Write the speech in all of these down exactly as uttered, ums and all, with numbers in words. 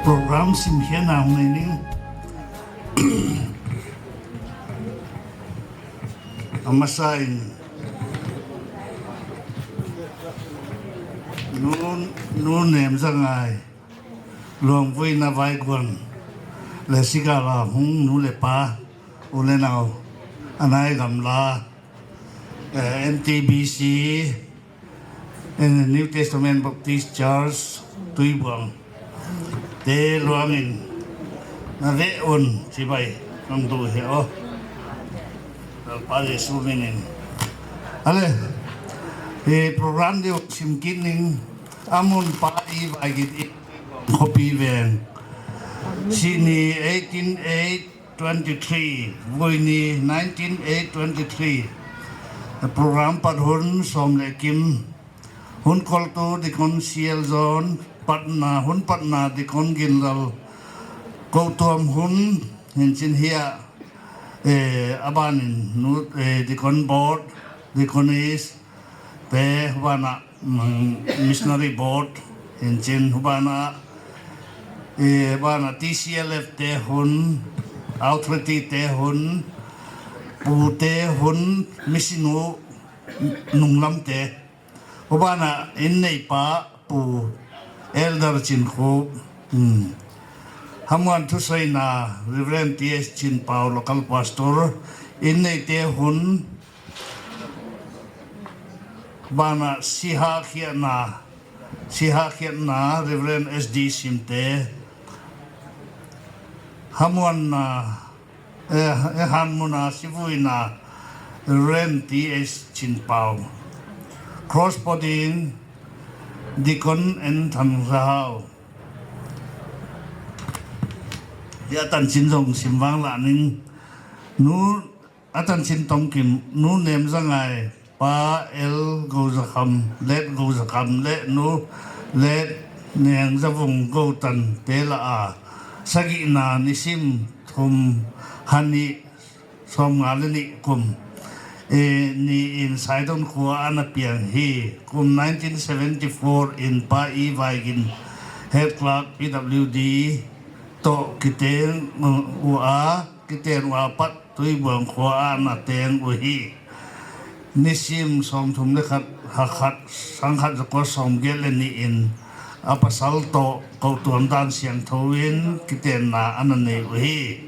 Program simkhen a hung nei ning. Amasa in nu, nu Nemjangai, Luangvuina Vaiguan, le Sigala hung nu le pa, u le nau, anai gamla, eh, N T B C, eh, New Testament Baptist Church, Tuibuang. Te luangin, na ve un, chibai, nang du he o. Lalpa Jesu minin. Ale, eh, program diu simkit ning, amun pa i vai git i, khopi veng. Sini eighteen eight twenty-three, Vuini nineteen eight twenty-three. Program pat hun som le kim. Hun koltu Deacon C L John, patna, hun patna Deacon Ginlal. Kotuam hun, hin chin hia, eh, abanin, nu, eh, Deacon Board, Deaconess, te, hubana, mm, missionary board, hinchin hubana, eh, bana T C L F te hun, authority te hun, pu te hun, misinu nunglam te. Hubana in neipa pu Elder Chinkhup, hmm. Hamuan thusoina Reverend T S Chinpao, local pastor, in neite hun, bana siha khiatna, siha khiatna Reverend S D Simte, hamuanna, eh, eh, hanmuna sivuina Reverend T S Chinpao, cross putting Deacon N Thangjahao. Hi atanchin jong simvang la ning, nu, atanchin tongkim, nu Nemjangai, pa L Goujakham, Let Goujakham, le nu Let Nengjavung Goutan te la a, sagihna nisim thum hani somnga le ni kum, eh, ni in Saidon khua ana piang hi. Kum nineteen seventy-four in Pa E Vaigin, Head Clerk P W D, toh kiteng u a, kiteng u a pat Tuibuang khua ana teng u hi. Nisim somthum le khat, ha khat, sangkhat jako somget le ni in, a pasal toh, Koutuam dan siangthou in kitenna ana nei u hi.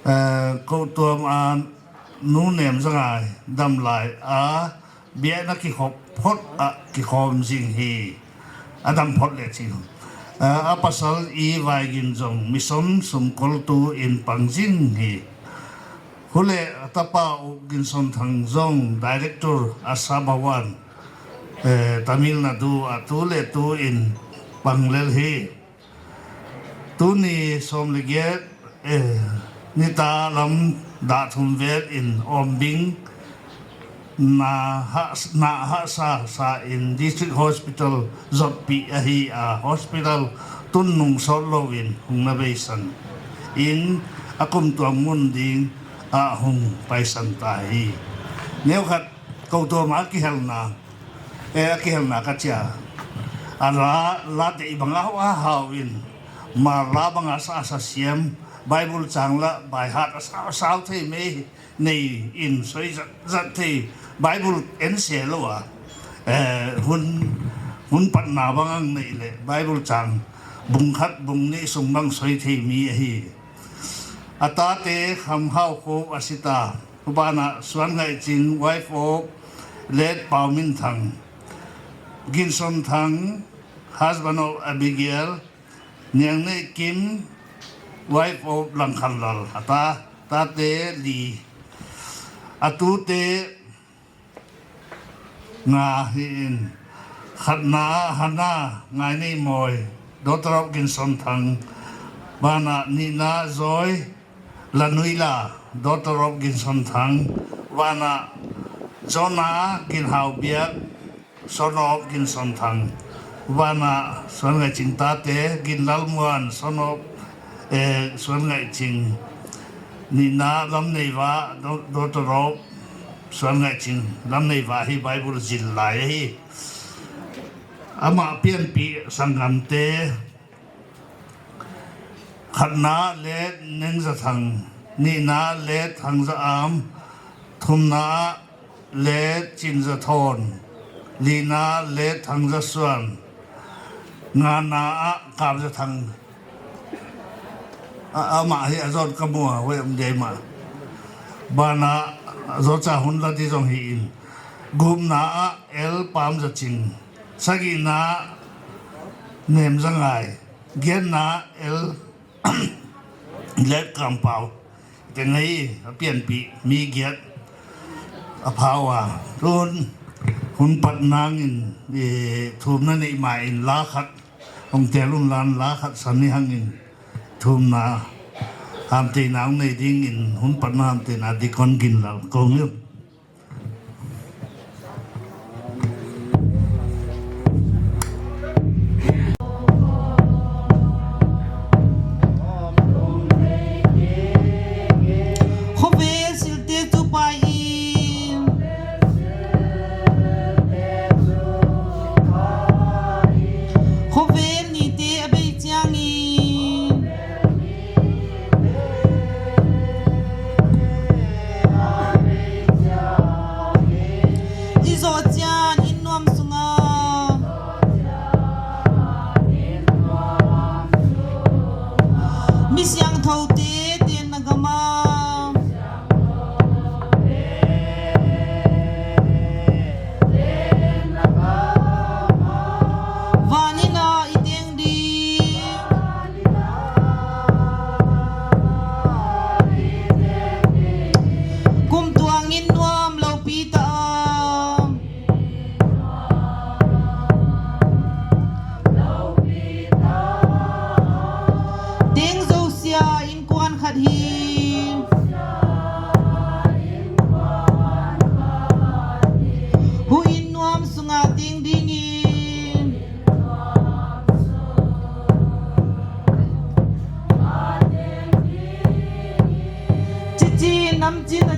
Eh, Koutuam a nu Nemjangai damlai a biakna kikhop phot a kikhom jing hi. Adam phot le chi. Eh, a pasal E Vaigin jong mission sumkoltu in pang jing hi. Hule atapa u Ginson Thang jong director Asha Bhawan, eh, Tamil Nadu a tu le tu in pang lel hi. Tuni som le get, eh, nita lam da thum vel in ombing na ha, na ha sa sa in District Hospital jotpi ahi a, hospital tun nung sot lou in hung na beisan in a kum tuam mun ding a hung paisan ta hi. Neokhat Koutuam a kihelna, eh, a kihelna ka chia. A la, la te i banga ho a hau in, ma la banga sa, sa siam, Bible chang la, by heart a sao, sao thei mei, nei in soi zat, zat thei, Bible en se lou a. Eh, hun, hun patna bang ang nei le, Bible chang, bung khat, bung ni sung bang soi thei mi ahi. A tate Khamhao Khup a sita, Hubana Suan Ngaihching, wife of late Pau Min Thang, Ginson Thang, husband of Abigail, Niang Nei Kim, wife of Langkhanlal, ata, tate li, atute nga hi in, khatna a Hana Ngainei Moi, daughter of Ginson Thang, bana nina Joy, Lanuila, daughter of Ginson Thang, vana Jonah Ginhaubiak, son of Ginson Thang, vana Suan Ngaihching tate, Ginlalmuan, son of, eh, Suan Ngaihching, nina Lamneiva, dau-, daughter of Suan Ngaihching, Lamneiva hi Bible jil lai ahi. Ama pianpi sanggamte, khatna le Nengzathang, nina le Thangzaam, thumna le Chinzathon, lina le Thangzasuan, ngana a Kamzathang. A, ama hi a jot ka mu a, hoi um dei ma. Bana a jot cha hun la di jong hi in. Gupna a L Pamzaching. Sagihna Nemzangai. Giatna L Let Kampau. Te ngai a pianpi mi giat a phau a. Tun hun pat nangin, eh, thumna nei ma in la khat. Hung tel un lan la khat san ni hangin thumna hamteina hung nei dingin hun patna hamteina Deacon Ginlal kong yo. Khovel silte tupa in.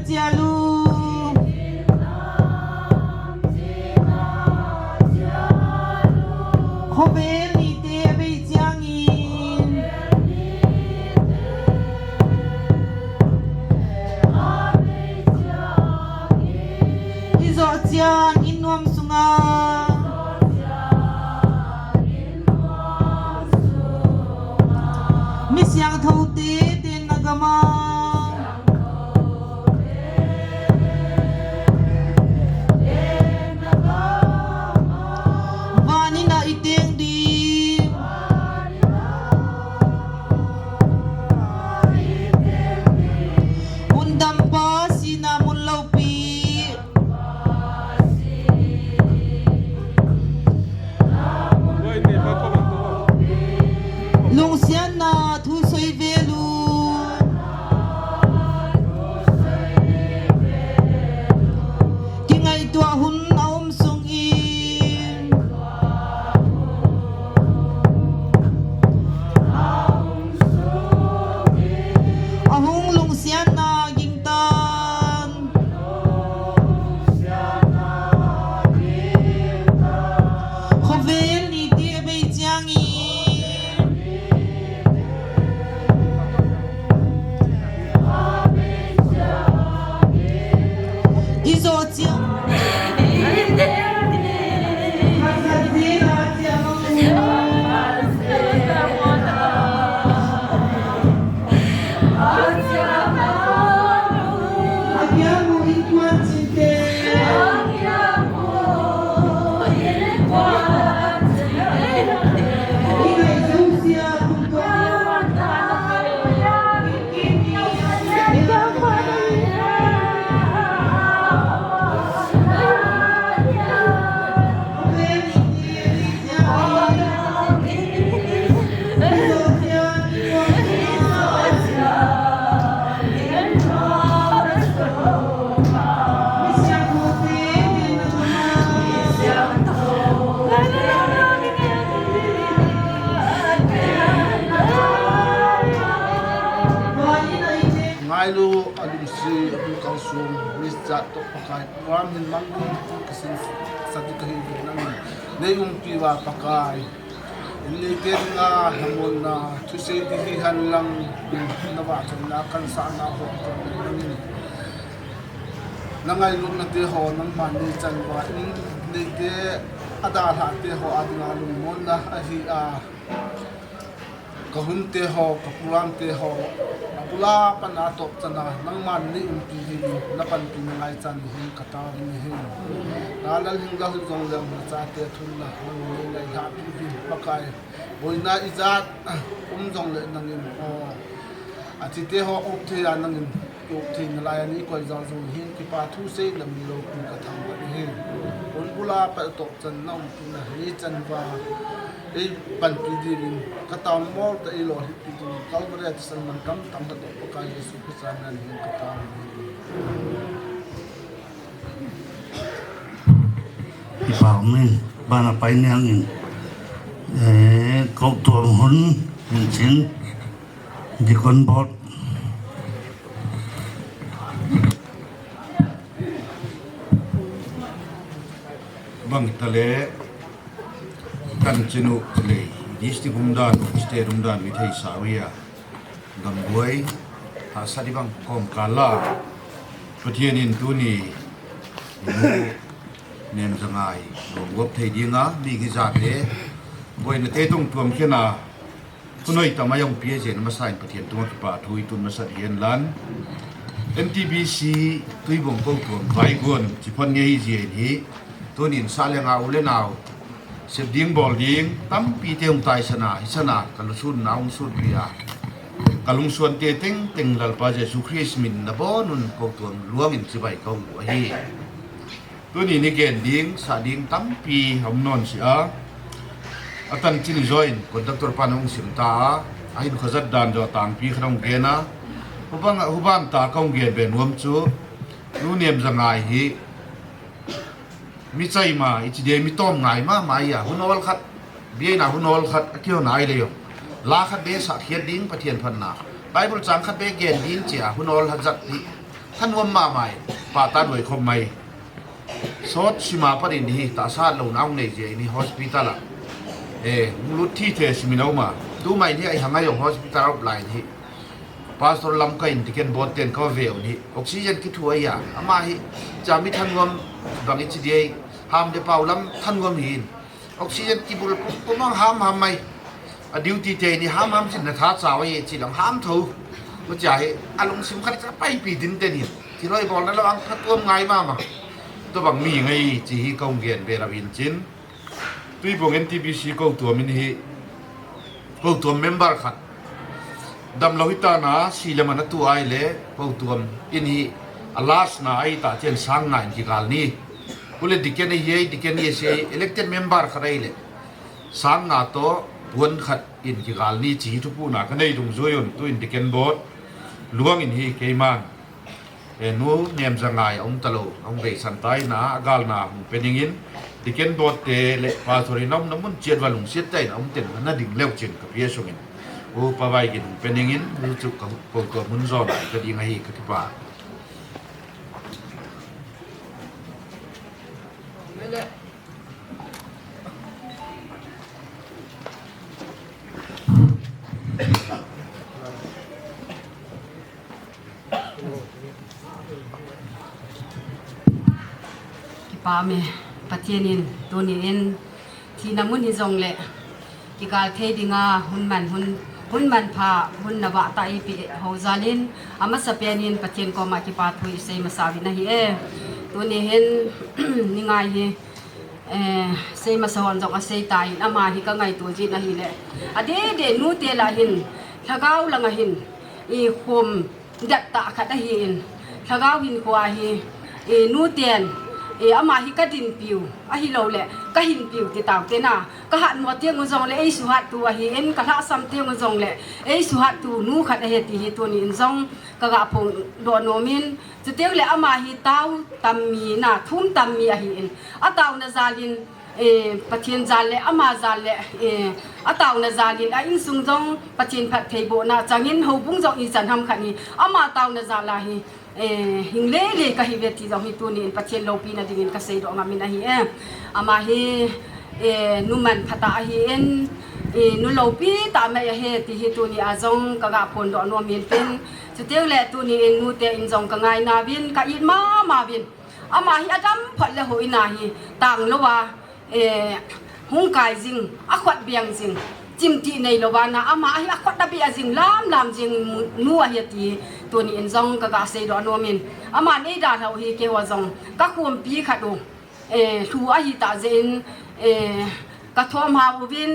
Sialu. Khovel nite abei chiangin. Hizo chian in nuam sunga. Mi siangtho te tenna gama. Vanina i teng di. Mundampa sina mun lopi. Lungsiatna thusei velu. Kingaihtuah hun a um sungin. Ahung lungsiatna gingtan. Khovel nite abei chiangin. Izo chiang. Ngailu, alungsi, abu kalsung, mi jat toh Pakai, ram hin mang ding, kisin sati kahi ding nang, nei umpi uva Pakai. Inni te dinga, hamonna, thusei ding hihen lang, na vahchoina, kansahna ho, nangin. Na ngailutna te ho, nangman nei chan uva, inni te, adalhah te ho, adinga lungmonna, ahi a. Ka hun te ho, ka program te ho, abul a pat a atop chan a, nangman nei umpi uvin, na panpi na ngaichan ding hin ka tao ahi. Na lal hing lal jongleng na chate thunna, nangin nei ngailhah pi uvin Pakai. Boina ijat um jongle nangin, o, athi te ho um thei a nangin, um thei nalai a nei koi jal jong hin kipa thu seina mi lopi ka thangvah ahi. Hun bul a pat a atop chan na umpi na hei chan uva. Ei panpi dingin ka tao mol ta, ei lolhinpi dingin Calvary a thisan mantam tam ta toh Pakai Jesu Christa min in ka tao. Kipa umin, bana pai niang in, eh, kou tuam hun, in chin, Deacon Board. Bang tale, kan chinu le, district umdan, state umdan, mi thei sawi a. Gambuai, hahsa di bang kom kala. Pathian in tuni, nu, nem jangai, gom gop thei dinga, mi gijate. Boina te tung tuam kena, Hunoi tama jong P H N masa in Pathian tunga kipa thu i tun masat hihen lang. M T B C Tuibong kou tuam Vaigon, chiphon ngei hi jia in hi. Tunin sa le nga u le nau. Sep ding bol ding, tampi te hung tai sana, hi sana, ka lusun na hung sun pia. Ka lungsuan te teng teng Lalpa Jesu Christ min na bon un kou tuam luang in chibai kou ahi. Tuni ni gen ding, sa ding tampi hom non si a. Atan chini join, conductor pan hung sim ta a. Ahin khajat dan jo tangpi khat hung gen a. Hubang, hubang ta ka hung gen be nuam chu. Nu nem jangai hi. Mi chai ma, i chi de mi tom ngai ma, ma ya. Hun ol khat, bia na hun ol khat, a kio nai le yo. La khat be sa khiat ding, Pathian phan na. Bible chang khat be gen ding chia, hun ol khat jat hi. thanom mama in, pata nuai khom mai. Sot sima parin hi, tahsa louna hung nei jeh in hi hospital a. Eh, hung lut thi the simin a um a. Tumai hi a i hang a jong hospital a um lai hi. Pastor Lamka in Deacon Board ten ka ve un hi. Oxygen kithu a hi a. Ama hi, chami thanom bang i chi dia, ham le pau lam thanom hi in. Oxygen kibul pum pum ang ham ham mai. A duty te ni ham ham chin na tha chau a ye chi lam ham tho. Ko cha hi a lungsim khat cha pai pi din te ni. Thi loi bol na lo ang pha tuam ngai mama. To bang mi ngai chi hi kong gen be la vin chin. Tuibong N T B C ko tuam in hi. Ko tuam member khat. Damlou hita na, si le man a tu ai le, ko tuam in hi, a last na ai ta chen sang nga in kikal ni. Ule Deacon hi, Deacon hi si, elected member khat ai le, sang nga to, puan khat in kikal ni chi thupu na ka nei dung zui un, tu in Deacon Board, luang in hi, keiman. E, nu Nemzangai a um talou, a um vei san tai na, a gal na hung pe ning in, Deacon Board te le Pastor in a um na mun chiat va lungsiat tai na, um ten na ding leu chin ka pia sung in. U Pa Vaigin hung pe ning in, u chu ka ko ko mun zo na ka ding a hi ka kipa. Kipa me, Pathen in tuni in thina mun hi jong le kikal thei dinga hun man hun, hun man pha, hun na va ta i pi ho jal in, amasa pen in Pathen koma kipa thu i sei masa vin ahi e. Tuni hin ni ngai hi Eh, sei masa hon jong a sei ta in ama hi ka ngaito jin ahi le. A de de nu te la hin, lhagao langa hin, i khom dat ta khat ahi in. Lhagao hin khua hi, i nu ten, i ama hi ka din piu, ahi lo le, ka hin piu ti tau te na. Ka hat mo te ngu jong le, ei su hat tu ahi in, ka lha sam te ngu jong le, ei su hat tu nu khat ahi ti hi tuni in jong, ka ga phong do nom in, Chuteng le ama hi tau tam mi na, thum tam mi ahi in. A tau na jal in, eh, Pathen jal le, ama jal le, eh, a tau na jal in, a insung jong Pathen phattheiboh na chang in, houbung jong i chan ham khat ni. Ama tau na jal a hi, eh, hing le le ka hi ve ti jong hi tuni in Pathen loupi na ding in ka sei doh ngam in ahi e. Ama hi, eh, nu man pha ta ahi in, eh, nu loupi ta mai ahi ti hi tuni a jong ka ga phong doh nom in tin. Chuteng le tuni in nu te in jong ka ngai na vin, ka it mama vin. Ama hi a dam phot le hou in a hi tang lou a, eh, hung kai jing, a khut biang jing, chim ti nei lou va na ama hi a khut a bia jing, lam lam jing nu ahi ti tuni in jong ka ga sei doh nom in. Ama nei da lou hi kei ho jong ka khompi khat u. Eh, lhu ahi ta jeh in, eh, ka thom ha uvin,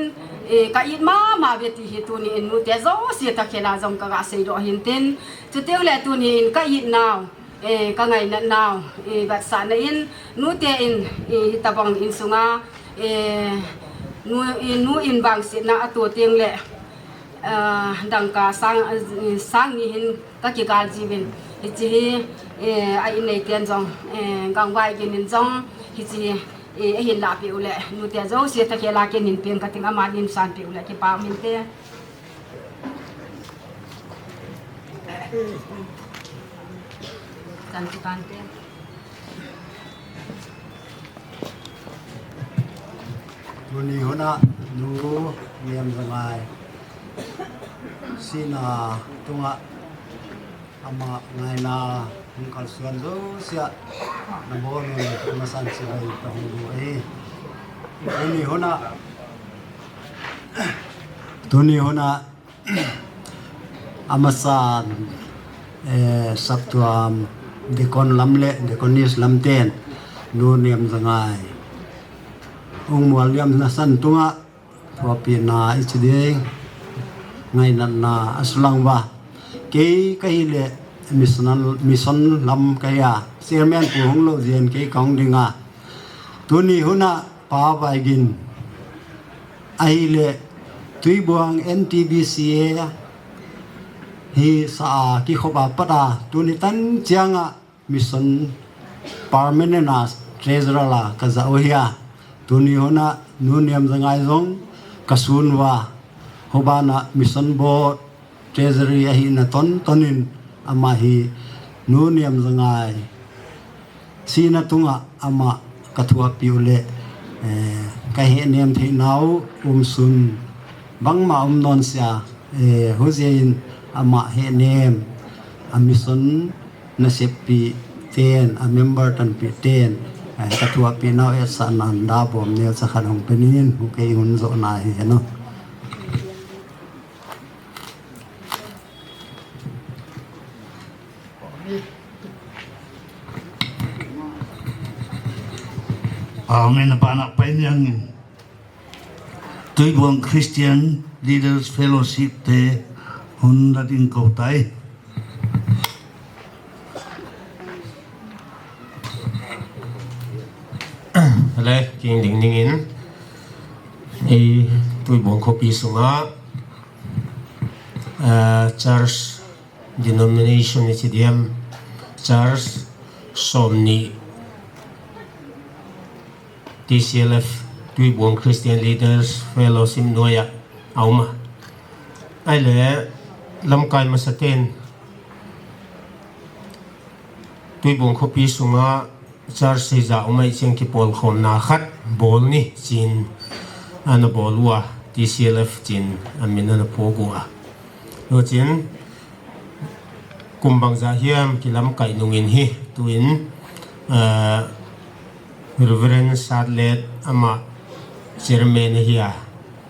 eh, ka it mama ve ti hi tuni in nu te jouse thakhel a jong ka ga sei doh hin tin. Chuteng le tuni in ka it nau, eh, ka ngainat nau, eh, vetsahna in nu te in, eh, hitabang insunga, eh, nu, eh, nu in vangsetna a to teng le, ah, dangka sang, eh, sang ni hin ka kikal jiuvin. Hichi hi, eh, a in nei ten jong, eh, Gangvaigin in jong, hichi hi, eh, a hin la pi u le, nu te jouse thakhel a ken hin pen ka ting ama nin san pi u le, kipa min te. Kan ti kan te. Tuni hun a nu Nemzangai sihna tunga ama ngaina hung kalsuan jouse a na bol un na san chibai ka hung u ahi. Tuni hun a, tuni hun a Amasan, eh, saptuam, deacon lam le deaconess lam ten, nu Nemzangai Ungmualliam na san tunga, thupi na i chi ding, ngainatna a sulang uva. Kei ka hi le mission, mission lam ka hi a, chairman pu hung lou jeh in kei ka hung ding a. Tuni hun a Pa Vaigin, ahile Tuibuang N T B C A hi sa a kikhop a pat a tuni tan chiang a mission permanent a treasurer a ka ja u hi a. Tuni hun a nu Nemzangai jong ka sun uva, huban a mission board treasury ahina ton ton in ama hi Nu Nemjangai sihna tunga ama kathuapi u le, eh, kahehnem thei nau umsun bangma um non sia, eh, hujeh in ama hehnem, a mission naseppi ten, a member tanpi ten, eh, kathuapi nau etsahnan da bom neocha khat hung penin, hung kei hun jo na hi heno. Amen. Apana pai niang in. Tuibuong Christian Leaders Fellowship te hun la ding kou tai. Le, king ding ding in. I Tuibuong khopi sunga, ah, church denomination ichi diam, church somni, T C L F, Tuibuong Christian Leaders Fellowship noiya auma. Ahile, lamkai masaten Tuibuong khopi sunga church seija umai cheng kipolkhomna khat bol ni chin ana bol ua, T C L F chin amin ana pok ua. Lo chin, kum bangja hiam kilamkai nungin hi, tuin, ah, Reverend Satlet ama chairman ahia,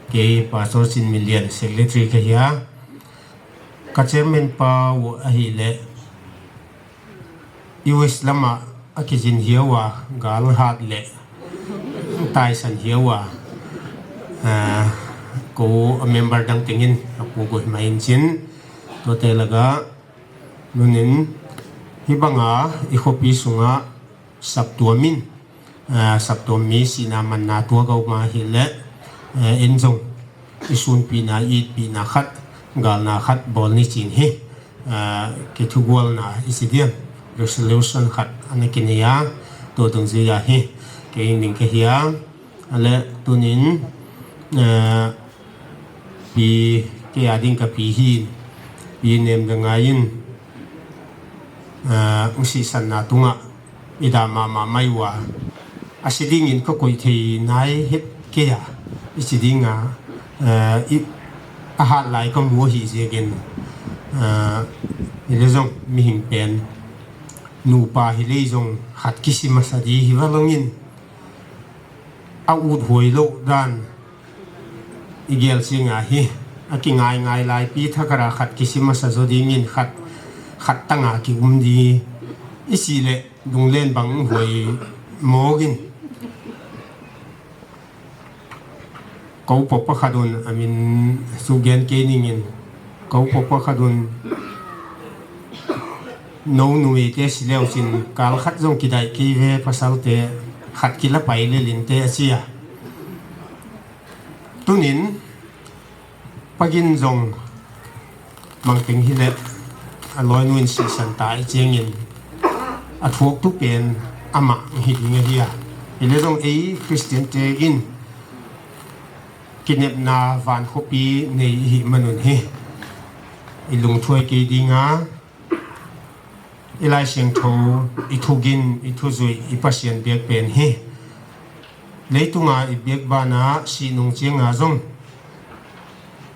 kei Pastor Chinminlian secretary kahia, ka chairman pa u ahile, U S lama akijin hiau a, gal hat le taisan hiau a, ah, ko a member dang tengin apu ko hima in chin, to te laga nunin hibanga i khopi sunga saptuam in, ah, saptuam mi sihna manna tua ko ma hile, eh, in jong i sunpina, i itpina khat, galna khat bol ni chin hi, ah, kithugolna ichi diam, resolution khat ana kinei a, to dungjuia hi, kei ning kahia, ale tunin, ah, pi, kei a ding ka pi hin, pi Nemjangai in, ah, u sisanna tunga, i da mama mai ua. Asi dingin ka koi thei nai het kei a. Ichi dinga, eh, i, a hat lai ka mu hi jeh in, eh, hile jong mihing pen. Nupa hile jong hat kisi masa di hi va longin. A ut hoi lo dan. I gel singa hi. A kingai ngai lai pi thakara hat kisi masa jo dingin hat, hat tanga ki um di. Ichi le. Dunglen bang hoi mogin. Ko papa khat un amin sugen kei ningin. Ko papa khat un no numei te sileu chin kal khat jong kidai kei ve pasal te khat kila pai le lin te achi a. Tunin Pagin jong mangting hile, a loinu in sisan ta i chengin, a thuak tu pen ama hi ding ahi a. Hile jong ei Christian te in kinepna van khopi nei hi manun hi. I lungthuai kei dinga, i Lai Siangtho, i thugin, i thujui, i Pasian biak pen hi. Leitunga i biak bana si nung chianga jong.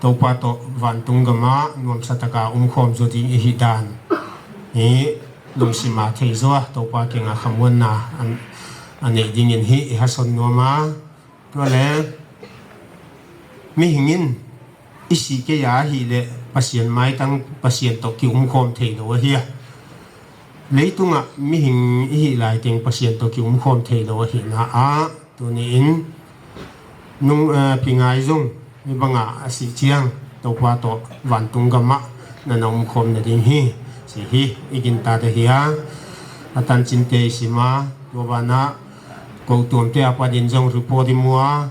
Topa to vantung gama nuamsa taka umkhom jo ding i hi dan. Hi lungsima thei jo a, Topa kinga khamuanna an, a nei dingin hi i hason nuama. Tua le, mihingin, i si kei a hile Pasian maitang Pasian to ki umkhom thei lo ahi a. Leitunga mihing i hi lai teng Pasian to ki umkhom thei lo ahi na a, tuni in nung, eh, pingai jong mi banga a si chiang Topa to vantung gama na na umkhom na ding hi, si hi i gin ta da hi a, a tan chin te i sima, tua bana ko tuam te a pa din jong report i mua,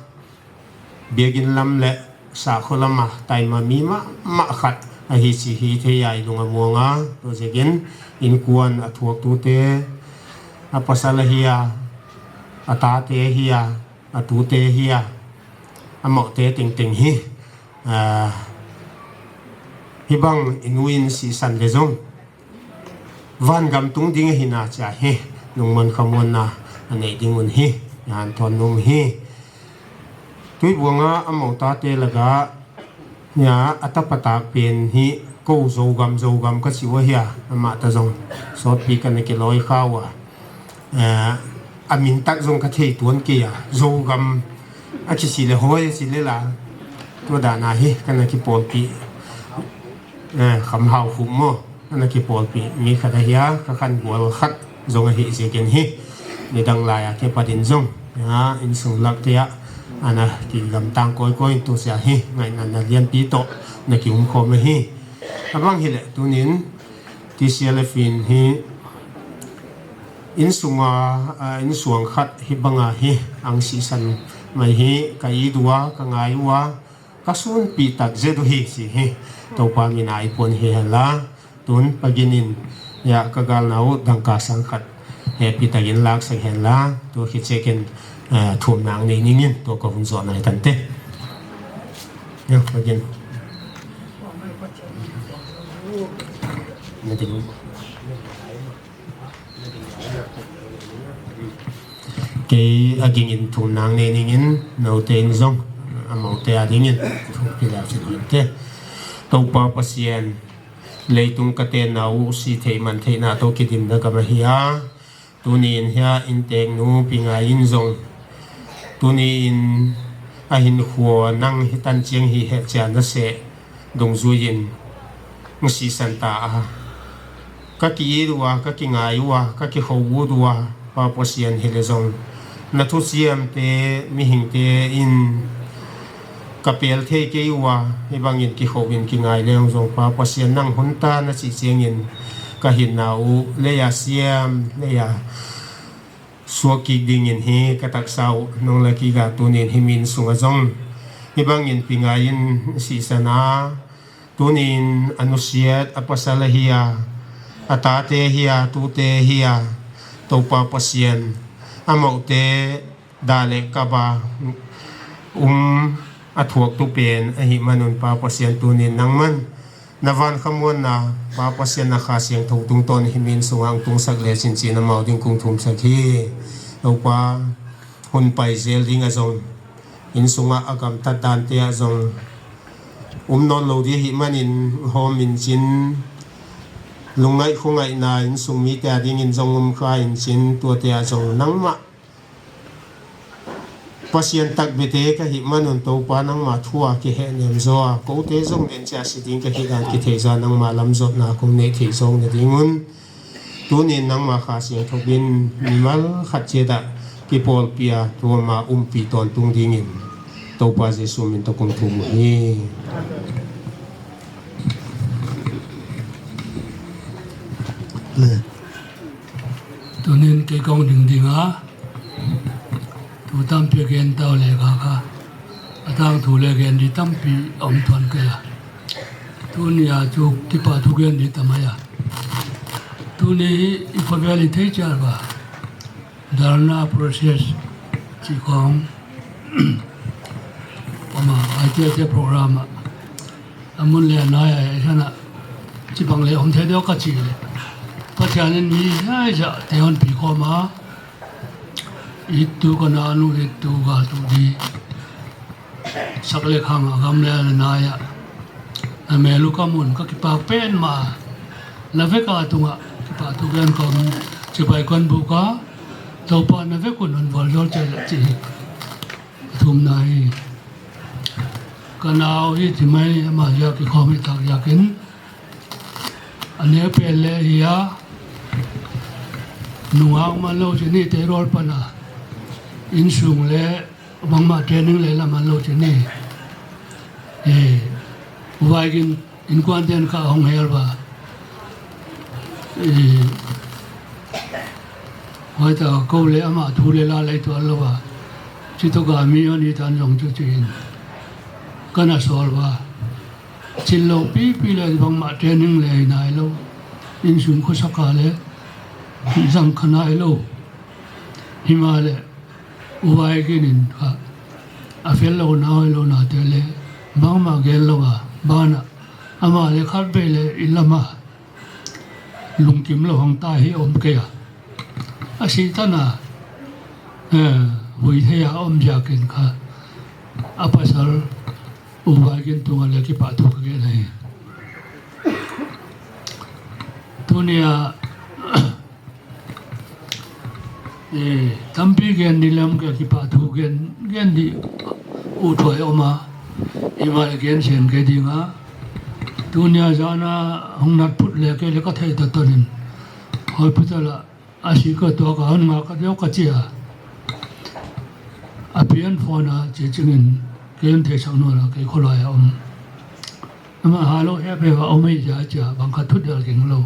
Biakin lam le sakho lama taima mi mama khat ahi chi hi thei a i lung a muanga, tua ziakin inkuan a thuak tu te, a pasal ahi a, a ta te ahi a, a tu te ahi a, a mawh te tengteng hi, a, hibang i nu in sisan le zong. Van gam tung ding ahi na chia hi, nungmon khamonna anei ding un hi, ahin thon nom hi. Tuibuong a amau tate laga, nia, a tapa tak pen hi, ko Zogam, Zogam ka chi u ahi a, ama ta zong, sotpi ka na kiloi kha u a. Eh, a min tak zong ka thei tuan kei a, Zogam a kichi le hoi a chi le la, tua dan a hi, ka na kipolpi, eh, Khamhau Khum maw. Ana kipolpi mi khat ahi a, ka khan gual khat zong ahi ziakin hi, midang lai a kipat in zong, a, insung lak te a, ana kigamtang koi koi in tu sia hi, ngaihna na lianpi tawh na kium khawm ahi. A bang hileh tunin T C L F in hi insung a, a, insuang khat hi bang a hi ang sisan mai hi ka it ua, ka ngai ua, ka sunpi tak zet u hi si hi. Topa min a i puan hi hen la. Tun pagin in, ya, ka gal na u dangka sang khat hepi takin laksak hen la. Tu khi check in, eh, thum nang nei ning in, tu ka hun zo nai tante. Ya, pagin. Na ding. Kei a ging in thum nang nei ning in, note in zong, a mote a ding in, thum pi lau chin hon te. Topa Pasian, leitung ka tenna u si thei man theina to kidim na gam ahi a. Tuni in hia in tek nu pi ngai in zong. Tuni in a hin khua nang hi tan chiang hi he chia na se. Dungzui in, ng sisan ta a. Ka ki-it ua, ka kingai ua, ka kikho ut ua, Pa Pasian hi le zong. Na thusiam te, mihing te in ka pel thei kei ua, hi bangin kikho in kingai leng zong Pa Pasian nang hun ta na chi chiangin ka hinna u, leia siam, leia suak kik dingin hi ka taksa uh nung la kik a tunin hi min sung a zong. Hi bangin pi ngai in sisan a, tunin a nusiat a pasal ahi a, a tate hi a, tute hi a, Topa Pasian, a mote da le kaba um a thuak tu pen ahi manun Pa Pasian tunin nangman na van khamuanna, Pa Pasian na Kha Siangtho tungtawn hi min sunga ang tungsak le chinchin amau ding kung thumsak hi. Topa, hun pai zel ding a zong, inn sunga a gamtat dante a zong, um nawn lo ding hi manin hawm in chin, lungngaih khungaihna inn sung mite a dingin zong um kha in chin, tuate a zong nangmah Pasian takbete ka hih manun Topa nangma thu a kihehnem zaw a, kote zong den chia si ding ka hih dan kithei zaw nangma lamzawtna kong neih theih zawng na dingun. Tunin nangma Kha Siangtho in mimal khat chiat ah kipawlpi a tuama umpi tawntung dingin Topa Jesu min tawh kong thum uh hi. Tunin kei kong ding ding a. Thu tampi a gen tau le kha kha. A tangthu le gen di tampi a um tuan kei a. Tuni a chu kipa thu gen di tam ai a. Tuni hi i khavel i thei chial va. Dharna process chi khong. Ama I T S program a. A mun le a nai a, a sana chibang le om thei deuh ka chi le. Pathian in mi zai zah te hon pi khawm a. It tu ka na nu, it tu ka tu di. Sak le khang a gam le a nai a. A mel u ka mun ka kipak pen ma. La vek a tung a kipak tu gen ka mun. Chibai kon bu ka. Topa na vek un un vol zol che le chi. Thum na hi. Ka nau hi thi mai ama ziak i khawm i tak ziakin. A neu pen le hi a. Nungak man lo chi ni te rol pan a. Inn sung le bangma training le la man lo chi ni. E, vai gin Innkuan ten ka hong hel va. I, hoita ko le ama thu le la lei tuan lo va. Chi to ka mi on i tan zong chu chi in. Ka na sol va. Chin lo pipi le bangma training le nai lo. Inn sung kho saka le. Zang kha nai lo. Hi ma le. U vai gin in kha. A fel lo na hoi lo na te le. Bangma gel lo va. Bana. Ama le khat bei le in lama. lungkim lou hang ta hi um kei a. A si tan a, eh, hui thei a um jia kin kha. A pasal U Vai Gin tung a le kipa thu ka gen ahi. Tunia, eh, tampi gen ni lam ka kipa thu gen, gen di u thoi um a. Ima le gen sen ke ding a. Tunia jana hung nat put le ke le ka thei ta tonin. Hospital a A si ka tua ka hon nga ka deu ka chia. A pian phone a chi chingin, ken thei sang no la kei kholai a um. Ama ha lo he pe va um ei ja chia, bang ka thut del king lo.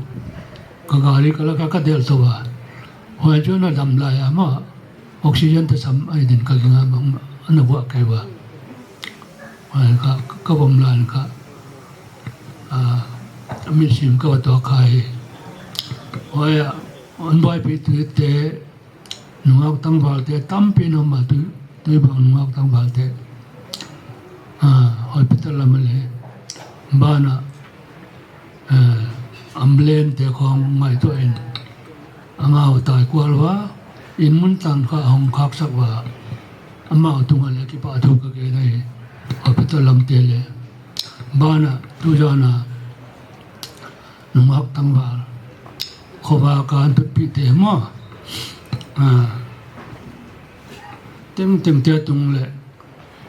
Ka gari ka la ka ka del to va. Hoi chu na dam lai a ma. Oxygen ta sam ai din ka ging a bang, ana bua kai va. Hoi ka, ka vom lan ka. A, mi sim ka va to kai. Hoi a, an bai pi tu te, Nungak tangval te tampi na um a, tui, tui bang nungak tangval te. A, hospital lam a le. Bana, eh, ambulance te khong ngaito in. Angau tai kual va, in mun tan kha hong khak sak va. Amau tung a le kipa thu ka ke nai. Hospital lam te le. Bana, tu jana. Nungak tangval. Khova kan put pi te mo. A. Teng teng te tung le.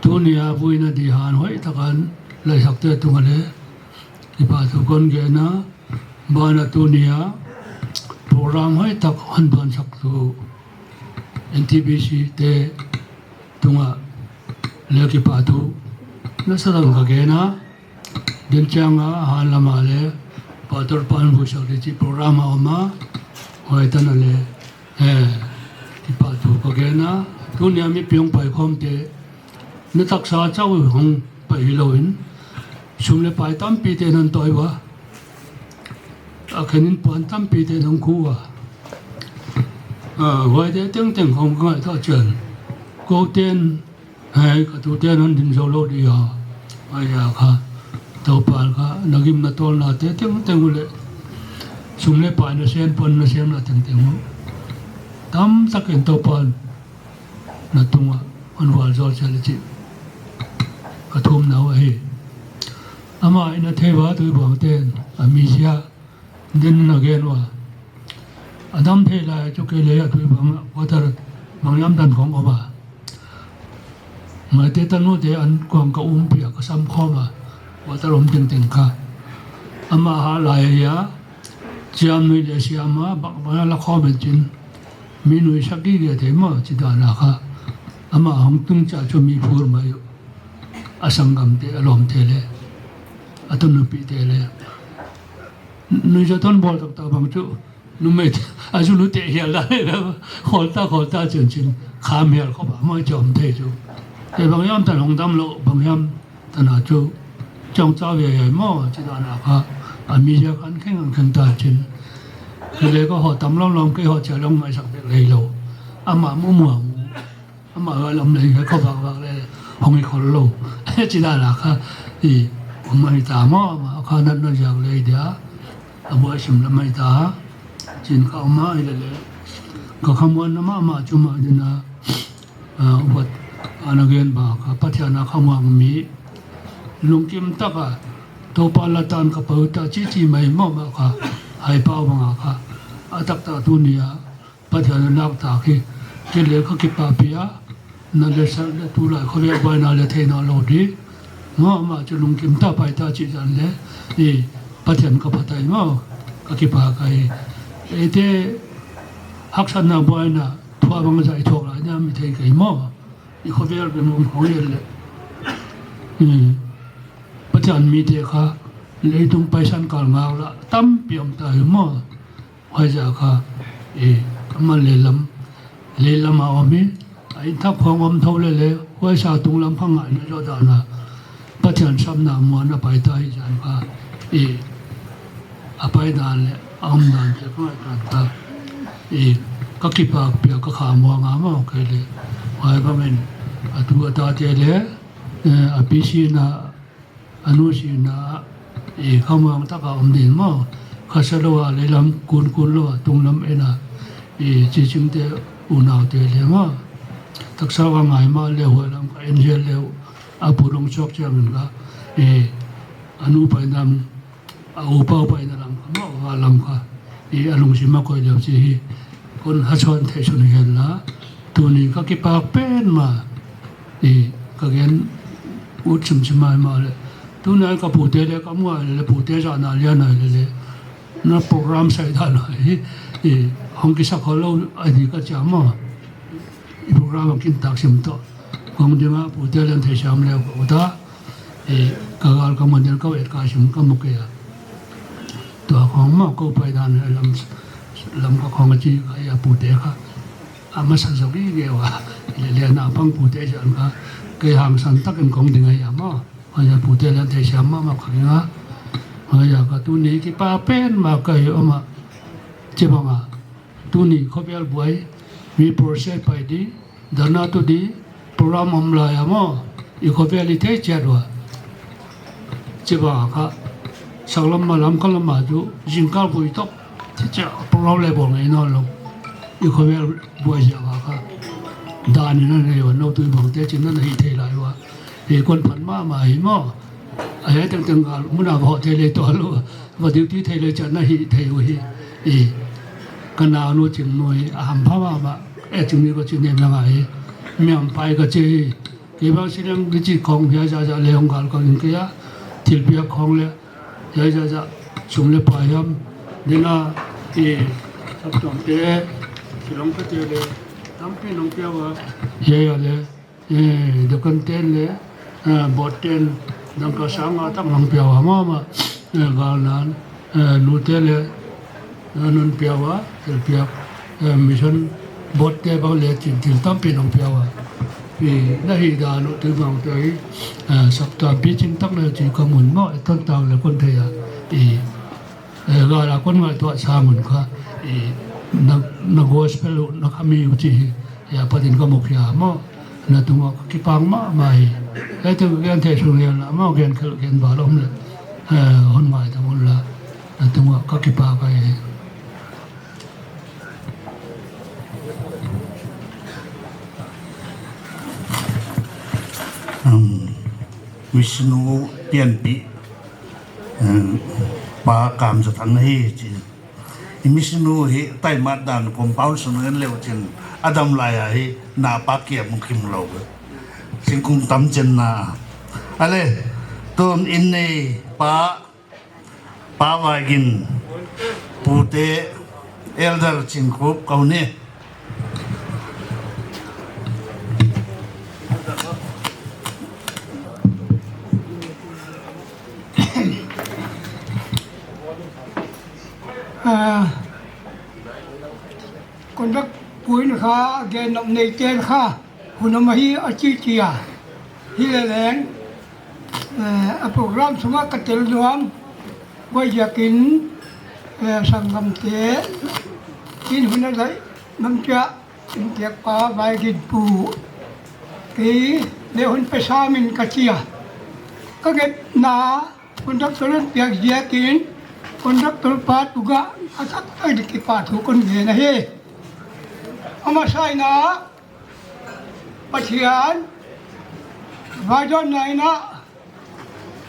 Tunia vuina di han hoi takan lai sak te tung le. Kipa thu kon ge na. Bana tunia. Program hoi tak han ban sak tu. N T B C te. Tunga le kipa thu. Na sa dang ka ge na. Din chang a, han lam a le, Pastor pan bu sak le chi program a um a, hoi tan a le, eh, kipa thu ka gen a, tunia mi piong pai khom te, ni taksa chau hong pai hi lo in, sum le pai tampi te nan toi va, a khenin puan tampi te nan khu va, a, hoi te teng teng khong ka ngai ta chen, ko ten, Hei, ka tu te nan din zo lo di a. Ai ya kha. Topa kha, na gim na tol na te teng teng u le. Sum le pai na sen pon na sen na teng teng u. Tam tak in Topa na tung a. An val zo cha le chi. Ka thum na u ahi. Ama ina thei va tu bang ten. A mi sia. Din na gen uva. Adam thei lai chu kei le a tui bang, water bang yam dan khong uva. Ngai te tanu te an kuang ka um pia ka sam khom a. Water um teng teng kha. Ama ha lai ya. Chiam nui le siam a, bak bak la khom en chin. Mi nui sak gi ge te mo, chi dan a kha. Ama hong tung cha chu mi phur mai u. A sanggam te, a lom te le. A tun nupi te le. Nui ja ton bol tak tak bang chu. Numei te, a ju nu te hial da le. Khol ta, khol ta chen chen. Kham hial khop a mo chom te chu. Te bang yam tan hong dam lo, bang yam tan a chu. Chong cha ve ye mo, chi dan a kha. A mi ja khan kheng kheng ta chen. Ke le ko ho tam lom lom ke ho cha long mai sak te le lo. Ama mu mu mu. Ama ga lam le, ko bak bak le, hong i khol lo. Chi dan a kha, i, um mai ta mo, ama kha nan na jak le dia. A bua sim lam mai ta. Chin ka um mai le le. Ka khamuan na ma ma chu ma din a. A, wat, ana gen ba kha, Pathian a khamuan mi. Lungkim tak a, Topa la tan ka pau ta chi chi mai mo ma kha. Hai pau bang a kha. A tak ta tu ni a. Pathian a nak ta khi, kei le ka kipapi a, na le sa le tu lai kho le bai na le thei na lo di. Ngo ama chu lungkim ta pai ta chi jan le, i Pathian ka phatai ngo, ka kipa kai. Eite haksatna bai na, thua bang zai thok lai na mi thei kai mo. I kho vel ke mo kho le. I Pathian mi te kha, leitung paisan kal ngau la, tampi om ta hi mo. Huaija kha, e, ama leilam, leilam a om hi, a in thak khong om tho le le, huaisa tung lam kha ngai na jo dan a, Pathian samna muan a pai ta hi jan kha, e, a pai dan le, a om dan te kha ngai dan kha, e, ka kipak pia ka kha muang a ma kei le, huai bang in, a tu a ta te le, e, a pi si na, A nu sina, i khamuang taka um din mo, Kasa lou a, leilam kun kun lou a, tunglam en a, i chiching te, unau te le ma. Taksa ka ngai ma le, hoi lam ka en hial le, a pu long chok chiang in ka, i, a nu pai nam, a u pau pai na lam ka, ma, a lam ka, i, a lungsim a koi leu chi hi, kon ha chon thei chun hial la, tuni ka kipak pen ma, i, ka gen ut chim chim mai ma le, tuni ka pute le, ka mu le, pute ja na lia na le le, na program sai da lo hi, i, hong kisa kho lo, a di ka cha ma, i, program kin tak sim to, kong dinga pute le thei siam le, u ta, i, ka gal ka man del ka et ka sim ka mu ke ya. Tua khong ma ko pai dan lam, lam ka khong chi ka ya pute kha. A masa zo gi ge wa. Le le na pang pute jan kha. Ke hang san tak in kong ding ya ma. Ha ya pute le thei siam ma ma kha nga. Ha ya ka tuni kipak pen ma ka hi o ma. Chi bang a. Tuni khovel buai. Mi process pai di. Dana tu di, program om lai a mo, i khovel i thei chet wa. Chi ba kha, sang lam ma lam ka lam ma chu, jingkal pui tok, chi chi program le bol ngai no lo. I khovel buai ja wa kha. Dan i na nei wa, no tu bang te chin na hi thei lai wa. Hi kon phan ma ma hi mo. A he teng teng gal, muna ba ho thei le to lo. Ba duty thei le chan na hi thei u hi. I, ka nau nu ching nu hi, a ham pha ma ma. E ching ni ko ching ni na ngai. Mi ham pai ka chi. Ki bang si leng ki chi khong hia ja ja le hong gal ka ing kia. Thil pia khong le. Hia ja ja. Sum le pai ham. Dina, i, sap tong te. Silong ka te le. Tam pi nong pia wa. Hia ya le. Eh, dukan ten le, eh, bot ten, dangka sang a tak mang pia wa ma ma, eh, gal nan, eh, nu te le, eh, nun pia wa, thil pia, eh, mission bot te bang le chin thil tam pi nong pia wa. I, na hi da nu tu bang te hi, eh, sap ta pi chin tak le chi ka mun mo, eh, ton tang le kon te ya. I, Eh, gal a kon ngai tua sang un kha, eh, na, na gospel u, na kha mi u chi hi, ya pa din ka mu khia mo, na tung a ka kipang ma, ma hi. Eh, tu gen the su gen la, mo gen khel gen ba lom le, eh, hon ngai ta mun la, na tung a ka kipa ka hi. Um, Vishnu Pianpi. Eh, pa Kamjathang hi chi. I mission u hi taimat dan compound sung en leu chin adam lai a hi na pa kia mu kim lo. Singkung tam chen na. Ale, tun in nei pa, pa Vaigin, pute Elder Chingkup kau ni. Ah, conduct point kha, gen nom nei ten kha, hunam ahi a chi chi a. Hi le leng, eh, a program sunga ka tel nuam, koi jakin, eh, sangam te, in huna lai, nam chia, Intiak pa Vaigin pu. Kei le hun pesa min ka chia. Ka nget na, conductor in piak ziakin, conductor pa tuga, a tak ai di kipa thu kon nge na he. Ama sai na, Pathian, Vajon nai na,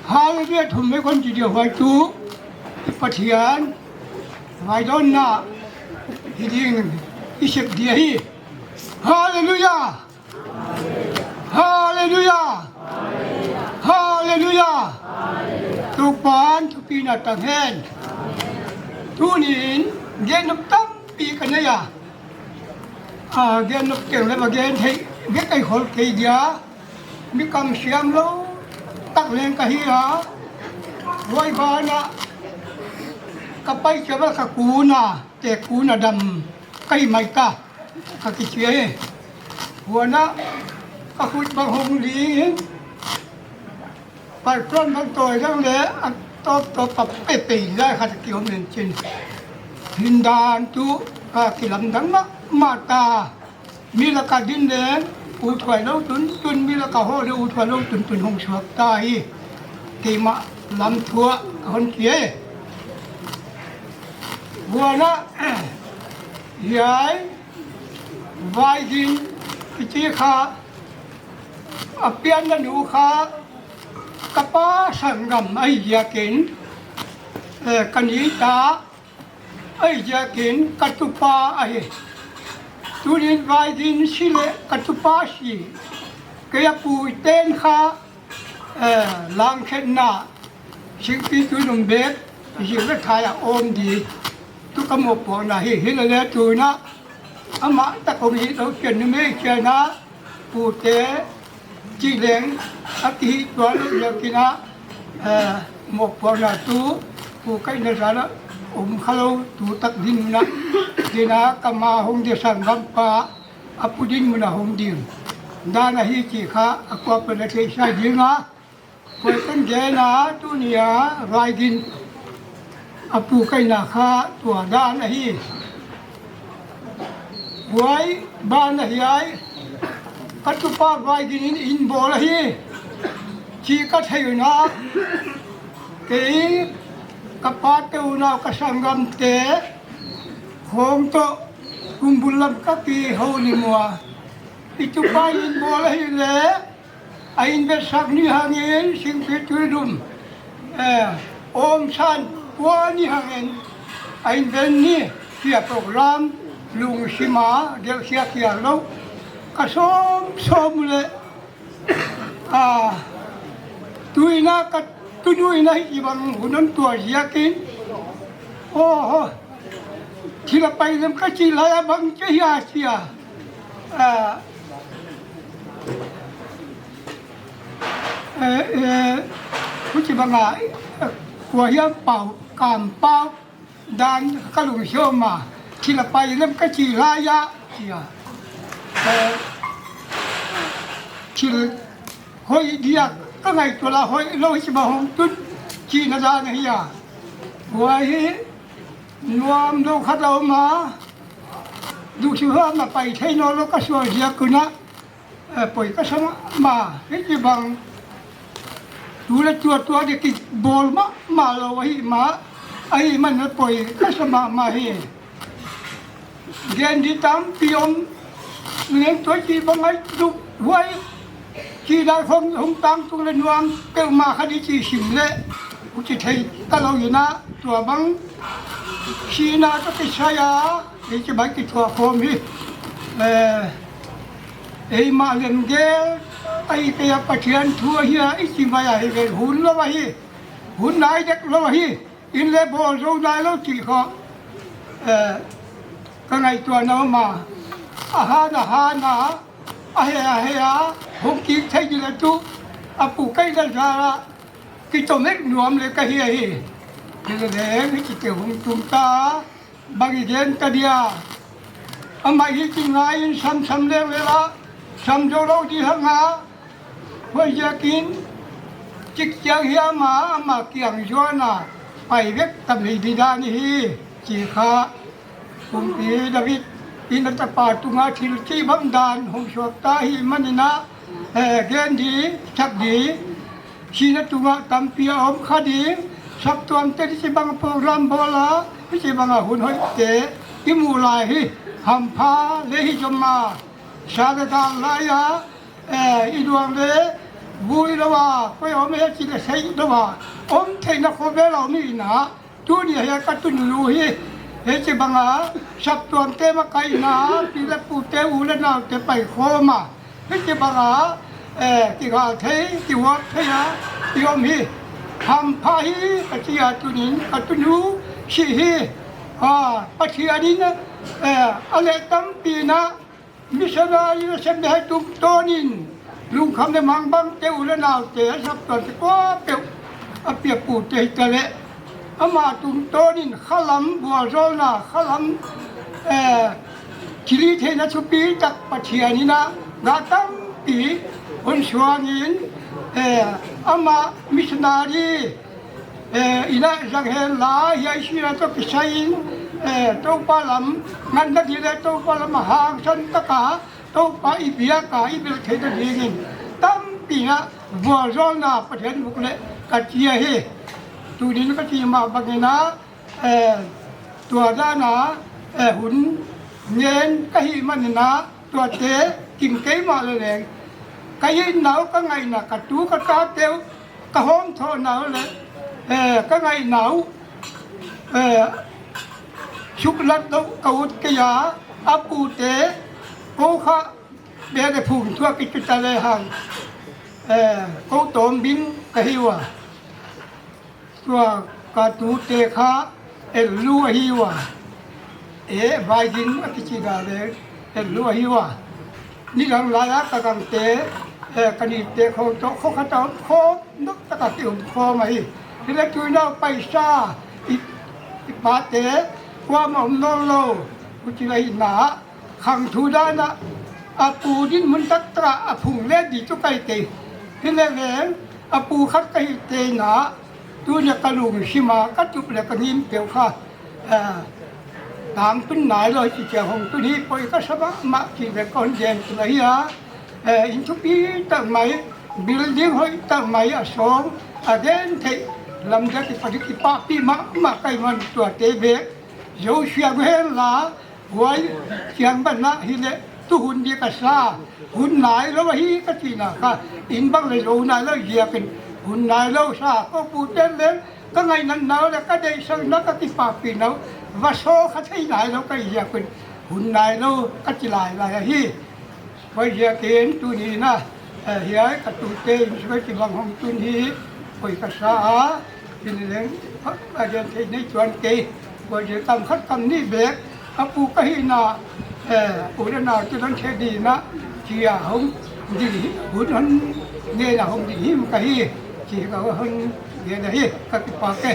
Hallelujah, thum mai kon chi dia huai tu, Pathian, vaidonna, hi ding, i sep dia hi. Hallelujah! Hallelujah! Hallelujah! Tupan, tupina tang hen. Tunin, gen nop tampi ka nei a. A, gen nop keng le ba gen thei, gen kai khol kei dia. Mi kam siam lo tak leng ka hi a, huai bana ka pai chava ka kuna, te kuna dam ka hi mai ta, ka kichia e. Huana ka khut bang hong li, patron bang toi dang le, a top top pa pe pe lai khat ki hom len chin. Hindan tu ka kilam dang ma, ma ta. Mi laka din le, u thuai lo tun tun, mi laka ho le, u thuai lo tun tun hong suak ta hi. Keima lam thua ka hon kei. Huana, hiai, Vaigin, kiti kha, a pianna nu kha, ka pa sanggam ahi ziakin, eh, ka ni ta, ahi ziakin, ka tupa ahi. Tunin Vaigin si le ka tupa si, kei a pu ten kha, eh, langkhetna, singpi tuinum bek, zing le thai a om di, tu ka mopohna hi, hi le le tuna, ama ta kong hi lo chen numei chen a, pute, chi leng, a kihi tua lo ya kina, eh, mopohna tu, pu kai na sa la, um kha lo, tu tak din na, din a, ka ma hong di sanggam pa, a pu din mun a hong ding. Dan ahi chi kha, a kua pa na thei sa ding a, Koi kan gen a, tunia Vaigin a pu kaina kha tua dan ahi. Huai ban ahi ai, ka tupa Vaigin in in bol ahi. Chi ka thei una, kei ka pa te unau ka sanggam te, khong to kumbul lam ka pi ho ni mua. I tupa in bol ahi le, a in vet sak ni hangin, singpi tuidum, eh, om san pua ni hangin, a in ven ni, tia program, lungsima, gelsia kia lo, ka som som le, a, tuina ka, tunu ina hi bang hunan tua ziakin, oho, thila pai lem ka chi lai a bang che hia sia, a, Eh, eh, huchi banga, eh, kua hiam pau, kam pau, dan ka lungsiam a, thila pai lem ka chi lai a, sia. Eh, thil hoi dia, ka ngaihtuah a hoi lo hichi bang hong tun, china dan ahi a. Huai hi, nuam lo khat a om a, duhsi hua ma pai thei naw lo ka sual ziak una, Eh, poi ka sa mah mah, hiti bang. Tu le tua tua de kibol mah mah lo ahi mah, ahi man le poi ka sa mah mah hi. Gen di tampi om, neng tua chi bang ai duk huai. Chi dai khong hong tang tung le nuam, keima kha di chi sim le, u chi thei ta lo ina, tua bang. Sina ka kisai a, hiti bang kithua khom hi. Eh, Eima lemgel, ahi kei a Pathian thu ahi a, i chi mai a hi ve, hun lou ahi, hun nai dek lou ahi, in le bol zou nai lou ti kha, eh, ka ngaihtuah na ma, a han a han a, a he a he a, hung kik thei di le tu, a pu kei le za la, ki to mek nuam le ka hi ahi, ki le le, ki te hung tung ta, Bang i gen ka dia. Ama hi ti ngai in sam sam le le la. Sam zo lo di hang a. Hoi ja kin. Chik chiang hi ama, ama kiang zuan a. Pai vek tam hi di dan hi. Chi kha. Kumpi David. In a tapa tunga thil chi bang dan. Hong suak ta hi man in a. Eh, gen di, chak di. Sina tunga tampi a om kha ding, saptuam te hichi bang program bol a, hichi bang a hun hoi te, i mu lai hi, hampha le hi jom a, sa le dan lai a, eh, i duang le, vui lo a, koi om e chi le sei lo a, om theina khovel a om i na, Tuni hi ka tunu hi, hichi bang a, saptuam te makaina, pi le pu te u le nau te pai khom a. Hichi bang a, eh, kigal thei, kihuap thei a, i om hi. Hampha hi, ka chi a tunin, ka tunu, si hi. Ah, Pathian in, eh, a le tampi na, Missionary na sem le hai tungtawn in, lungkham le mangbang te u le nau te, a saptuam te kuapeuh, a piapu te hi ta le. Ama tungtawn in khalam, vualzawlna khalam, eh, thilhitheina thupi tak Pathian in a, gah tampi hun suang in, eh, ama missionary, Eh, i la zang hen la, hiai sina toh kisai in, eh, Toupa lam, ngatna di le Toupa lam a hangsan taka, Toupa i biak a, i bil theina dingin, tampi na, vualzawlna Pathian buk le, ka chi ahi. Tunin ka chi mah bangin a, eh, Tua dana, eh, hun ngen ka hi manina, tua te, king kei ma le leng. Ka hi nau ka ngai na, ka tu ka ta teu, ka hom tho nau le, eh, ka ngai nau, eh, suk lat do ka ut ke ya, a pu te, ko kha, be de phung tua ki tu ta le hang, eh, ko tom bin ka hi wa. Tua ka tu te kha, el lu a hi wa. E, vai din a ki chi da le, el lu a hi wa. Ni lang la ya ka gang te, eh, ka ni te kho to, kho kha ta, kho, nok ta ka ki um kho ma hi. Hi le tu na paisa, i, i pa te, kwa ma um no lo, ku chi la hi na. Khang thu dana, a pu din mun tak taka a phung le di chu kai te. Hi le le, a pu khat ka hi te na, tu le ka lung sima, ka tup le ka ngim teu kha. Eh, tang tun nai lo chi chia hong tun hi poi ka sa ma, ma chi le kon jen tu la hi a. Eh, in thupi tak mai, building hoi tak mai a song, a den thei, lam ja ki pa di ki pa pi ma, ma kai man tua te ve. Zo siang hen la, Huai, siang ban na hi le, tu hun di ka sa, hun nai lo hi ka ti na kha, in bang le lo nai lo zia kin, hun nai lo sa, ko pu ten le, ka ngai nan nau le, ka dei sang na ka ki pa pi nau, va so kha thei nai lo ka zia kin, hun nai lo ka ti lai lai hi. Huai zia kin tu ni na, eh, hiai ka tu te in sui ti bang hong tun hi, koi ka sa a, Tin leng, a gen thei nei chuan kei, boi je tam khat tam ni bek, a pu ka hi na, eh, pu le nau te don the di na, chi a hong di hi, hun hon nge na hong di hi ka hi, chi ka hon nge na hi, ka ki pa ke.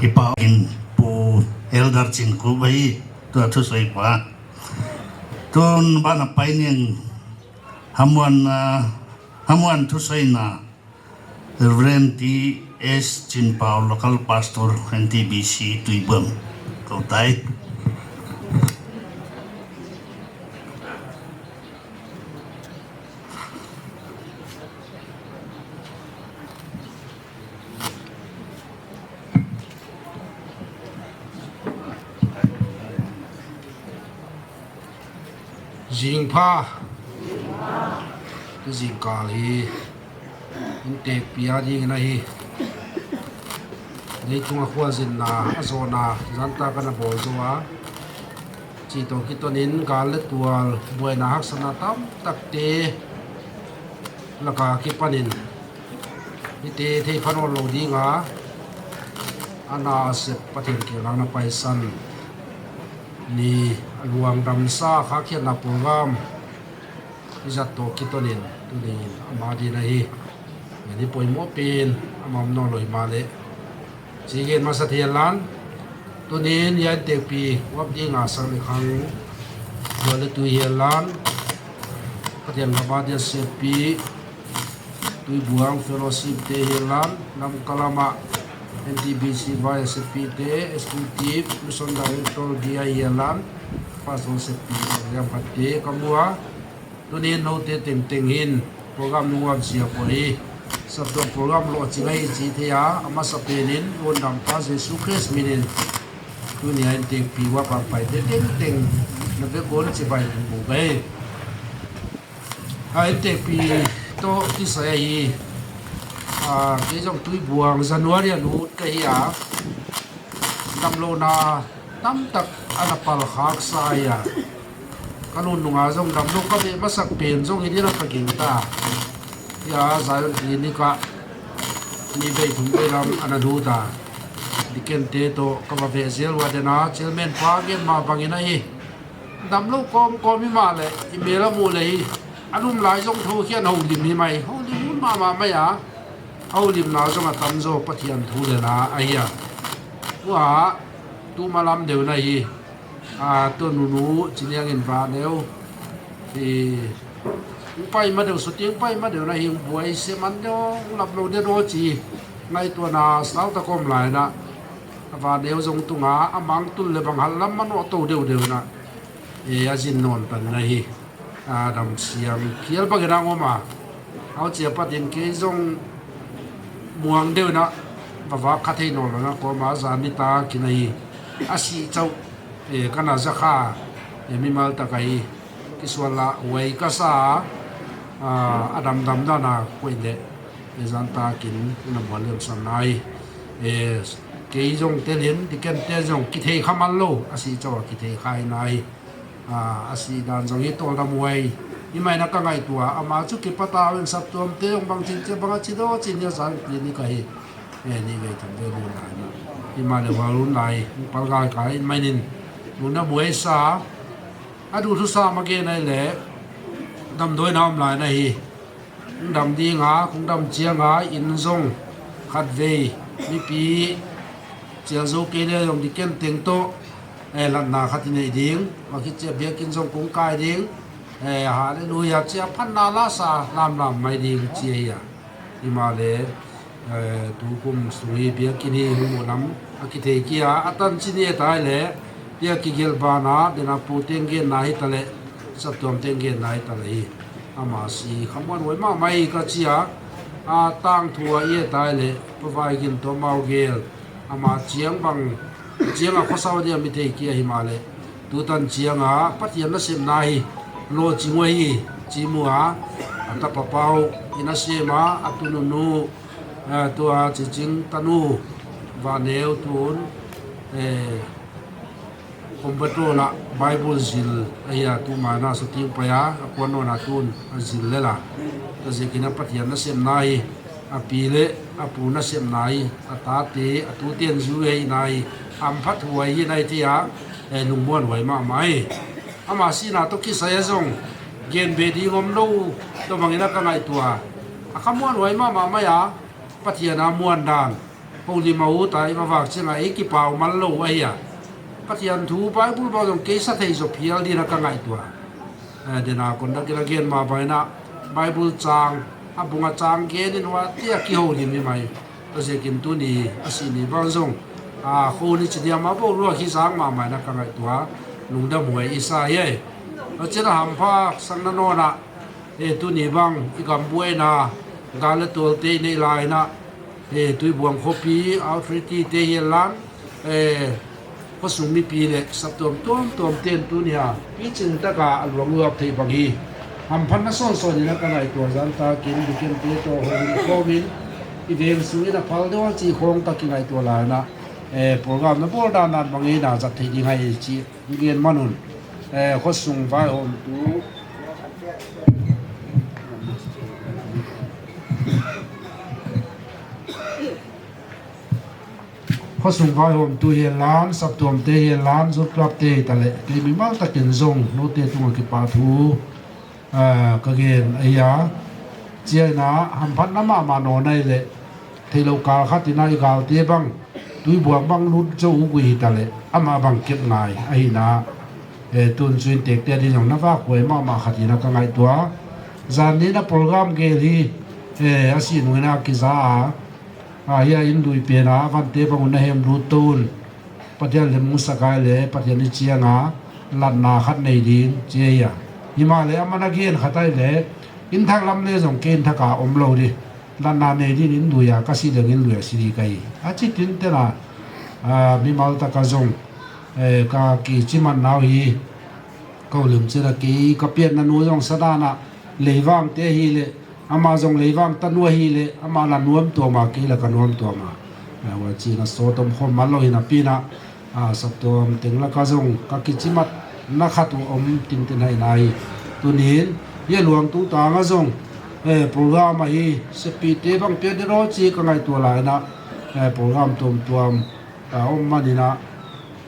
Ki pa in pu Elder Chin Khup hi, tua thu soi pa. Tun bana pai ning Hamuan, ah, hamuan thusoina, Reverend T S Chinpao, Local Pastor, N T B C, Tuibuang. Kau tai. Jingpha, tu jingkal hi, in tekpi a ding in ahi. Leitung a khualzinna, a zona, zanta kana bol zo a. Chi toh kitonin gal le tual, buaina haksatna tamtakte laka kipanin, hite thei pha nawn lo dinga, ana sep Pathen kiang na paisan ni a luang damsa khakhiatna program. Ijat toh kitonin tunin ama din ahi. Ngani poimo pen ama um nawn lo himale. Chi gen masa thei lan. Tunin hian tekpi uap dinga sak le khang. Dua le tui hian lan. Pathian gama dia sepi. Tuibuang Fellowship te hian lan. Lamka lama N T B C vai sepi te, executive, mission director dia hian lan. Pastor sepi, yang khat te kamua. Tunin note tengteng hin program nung uap zia poi hi. Saptuam program lo chi ngai chi thei a, amasa penin, lungdam pa Jesu Christ minin. Tunia in tekpi uap a pai te tengteng, na vekon chibai in bu gai. A in tekpi toh kisai ahi, a, kei jong Tuibuang January a lut ka hi a. Damlona tamtak ana pal khak sa a. Ka lung nunga jong damlo ka ve masak pen jong hi ding a ka ging ta. Hia Zion Clinic a ni vei thum vei lam ana lut a. Deacon te toh ka va ve zel ua dena, chairman pa gen ma bangin ahi. Damlo kom kom hi male, i mel a mu le hi. A lum lai jong tho khian holim hi mai, holim hun mama mai a. Holimna jong a tam jo Pathian thu le la ahi a. Tua, tuma lam deu na hi. A, tu nunu, Chiniang in Vaneu. I, upai ma deu, suting pai ma deu na hi, buai se man deu, lap lo deu do chi. Ngaituana, sau ta kom lai na. A Vaneu jong tunga, a mang tul le bang hal lam ma no to deu deu na. E, a jin non tan na hi. A, dam siam khial bangin a ngom a. Au chia patin kei jong muang deu na. Pava kha thei no langa koma jan ni ta kin ahi. Asi chau, eh, kana jakha, eh, mimal ta kai. Kisuala wai kasa, ah, adam dam dana koi le. Eh, jan ta kin na bol lem san nai. Eh, kei jong telin, diken te jong kithei kha man lo, asi chau kithei kha nai. A, asi dan jong hi tol dam uai. Imaina ka ngaitua, ama chu kipata uvin saptuam te jong bang chin che bang a chi do chin ya jan clinic ahi. E, ni vei tham ve lu lai na. Ima le wa lun lai, pal gai kai, mai nin. Lun na buai sa, a du thu sa ma ke nai le, dam doi na um lai na hi. Kung dam dinga, kung dam chianga, in jong khat vei, mipi, chial zo kei le jong diken teng to, eh, latna khat i nei ding, ma khit chia biakin jong kung kai ding, eh, hallelujah, chia phatna la sa, lam lam mai ding, chia ya. Ima le, eh, tu kum sung hi biakin hi hung mu lam, a kithei kia, a tan chi ni tai le, Tia kigel bana, dena pu teng gen na hi ta le, saptuam teng gen na hi ta le hi. Ama si khamuan uai ma mai ka chia, a tang thu a i tai le, pavai gin to mau gel. Ama chiang bang, chiang a khosau dia mi thei kia hi ma le. Tu tan chiang a, Pathian na sem na hi, lo chi uai hi, chi mu a, a ta pa pau, i na sem a, a tu nu nu, a tu a chi ching ta nu, va neu tun, eh, Combat roll a Bible zil ahi a, tu mana shooting pai a, a kuan nona tun a zil lela. Ka zikin a Pathian na sem na hi, a pi le a pu na sem na hi, a tate, a tuten zu hei na hi, am phat huai hi na hi tia, eh, lungmuan huai ma mai. Ama sina to kisai a zong, gen be ding om lo, to bangin a ka ngaitua. A khamuan huai ma ma mai a, Pathian a muan dan. Holy ma u ta i va vak chinga i kipau mal lo ahi a. Pathian thu Bible bang jong kei sa thei zo phial dina ka ngaitua. Eh, dena kon da kila gen ma baina Bible chang, a bunga chang gen in wa tia ki holy mi mai. To zekin tu ni a si ni bang jong. A kho ni chi dia ma bo ruwa khi sang ma mai na ka ngaitua. Lungdam huai i sa ye. A chena hampha sang na nona. Eh, tu ni bang i gam buai na. Ga le tol te nei lai na. Eh, Tuibuang khopi, authority te hi lan, eh, khosung mipi le saptuam tuam tuam ten tu ni a, pi ching taka a luang uap thei bang hi. Hamphan na son son ni na ka ngaitua jan ta kin, bikin te to ho ni khomin, i veng sung in a phal deuh a chi khong ta ki ngaitua la na, eh, program na bol dan nan bang hi na zat thei ding hai chi, gen manun, eh, khosung vaihom tu. Khosung vaihom tu hi lan, saptuam te hi lan, zut club te hi ta le, kei mimal takin zong, note tunga kipa thu, ah, ka gen ahi a, chiaina, hamphatna mama no nai le, theilo kal khat ina i gal te bang, Tuibuang bang lut zo u gui hi ta le, ama bang kep ngai, ahi na, eh, tun chuin tek te di zong na vak huai mama khat ina ka ngaitua, zan ni na program gel hi, eh, a si nui na kiza a, A, hia in lui pen a, vante bang un na hem lut to un. Pathian le musa kai le, Pathian i chiang a, latna khat nei ding, chi ahi a. Hima le, ama na gen khat ai le, in thak lam le zong ke in thak a om lo di. Latna nei ding in lui a, ka si ding in lui a si di ka hi. A chi tin te na, a, mimal ta ka zong, eh, ka ki chi man nau hi, ka ulim chi na ki, ka pian na nu zong sa na na, leivang te hi le, Ama zong leivang ta nu ahi le, ama la nuam tuama, kei la ka nuam tuama. A, wa chi na so tom khom man lo hi na pi na, a, saptuam teng la ka zong, ka kichimat na khat u om tin tin hai nai. Tunin, ye luang tu tanga zong, eh, program ahi, sepi te bang pia de ro chi ka ngaitua lai na, eh, program tuam tuam, a, om man ina,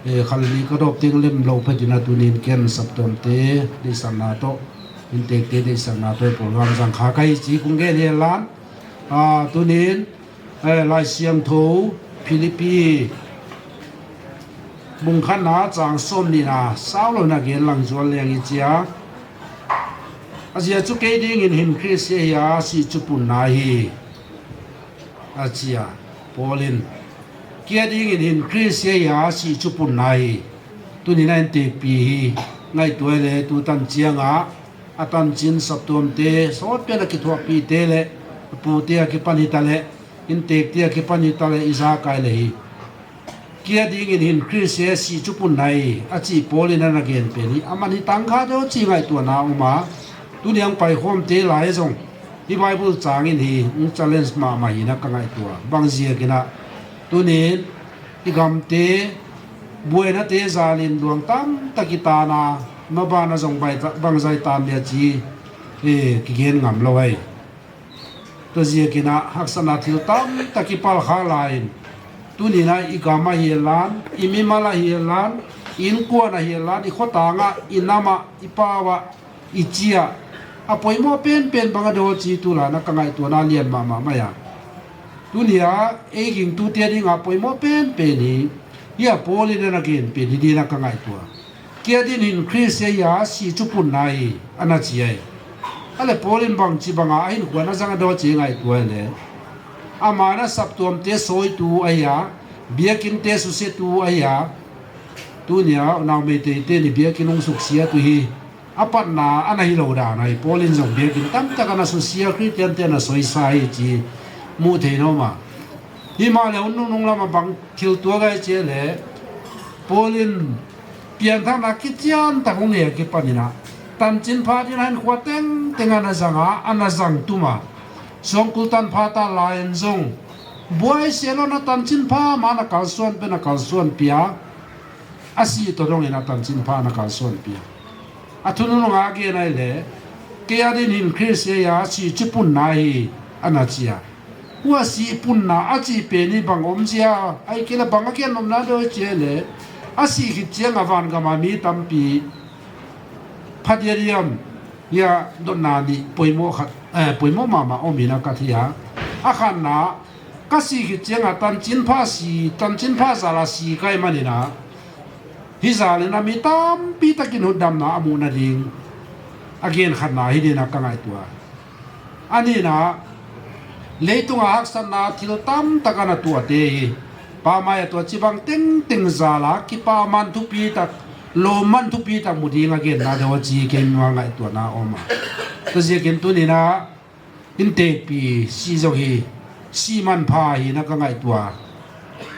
eh, khal ni ka dop ting lem lo phe dina tunin ken saptuam te, di san na to, in tek te, di san na to, program zang kha kai chi kung gen he lan, a, tunin, eh, Lai Siangtho, Philippi, bung khat na, chang som ni na, sau lo na gen lang zual leng i chia. A zia chu kei ding in hin Khrist hi a si chu pun na hi. A chia, Paul in, kia ding in hin Khrist hi a si chu pun na hi. Tunin a in tekpi hi, ngaitua le tu tan chiang a, a tan chin saptuam te, sot pen a kithuapi te le, pu te a kipan hi ta le, Intekpi a kipan hitaleh ijakai le hi. Kei a dingin hin Christa si chu pun nai, achi Paul in ana gen pen hi. Aman hi tangkha deuh chi ngaituana uma. Tuni a hung paikhomte lai jong. Hi Bible chang in hi, hung challenge mama hi na ka ngaitua. Bang jeh a kina. Tunin, i gamte, buaina te jalin luang tamtah kitana, mabana jong bai ta, bang jai tan dia chi, eh, kigen ngam lou ai. Tua jeh a kina, haksatna thil tamtah kipal kha lain. Tunin a i gam a hi lan, i mimal a hi lan, i inkuan a hi lan, i khotang a, i nam a, i pau a, i chi a, a poimo penpen bang a deuh chi tulai na ka ngaituana lian mama mai a. Tunia, ei gingtute dinga poimo penpen hi, hi a Paul in ana gen pen hi dina ka ngaitua. Kei a dingin Christa si chu pun nai, ana chi ai. Ale Paul in bang chi banga, ahin khuana jang a deuh chi ngaitua le. Aman a saptuamte soitu ahi a, biakinte susetu ahi a. Tunia, unau Meitei teni biakin hung suksiatu hi. Apatna, ana hilou dan ahi, Paul in jong biakin tamtah ana susia, Christian te ana soisa hi chi mu thei nom a. Himahleh hun nunung lama bang thil tua gai chi le, Paul in pianthahna kichian tah hung nei a kipan in a. Tanchinpha dingin a hinkho tengteng ana jang a, ana jang tum a. Songkul tan phat a lai in jong. Buai sel a tanchinpha, ama ana kalsuan pen ana kalsuan pia. Asi toh dongin a tanchinpha ana kalsuan pia. A thununung a gen ai le, kei a dingin Christa si chu pun nai, ana chi a. Hua si punna a chi pen hi bang om jia, ahikei le bang a gen nomna deuh chi le, asi khit chiang a van gam a mi tampi. Phat dia diam, hia dotna ni poimo khat, eh, poimo mama om in a ka thei a. A khatna, Ka si khit chiang a tanchinpha si, tanchinpha jal a si kai man in a. Hi jal in a mi tampi takin hutdamna a mu na ding. A gen khatna hi dina ka ngaitua. A nina, leitung a haksatna thil tamtah ana tuate hi. Pa mai a tua chi bang tengteng jal a, kipaman thupi tak, loman thupi tak mu ding a genna deuh a chi keima ngaituana om a. Tua jeh in tunin a, Intekpi si jong hi, si manpha hi na ka ngaitua.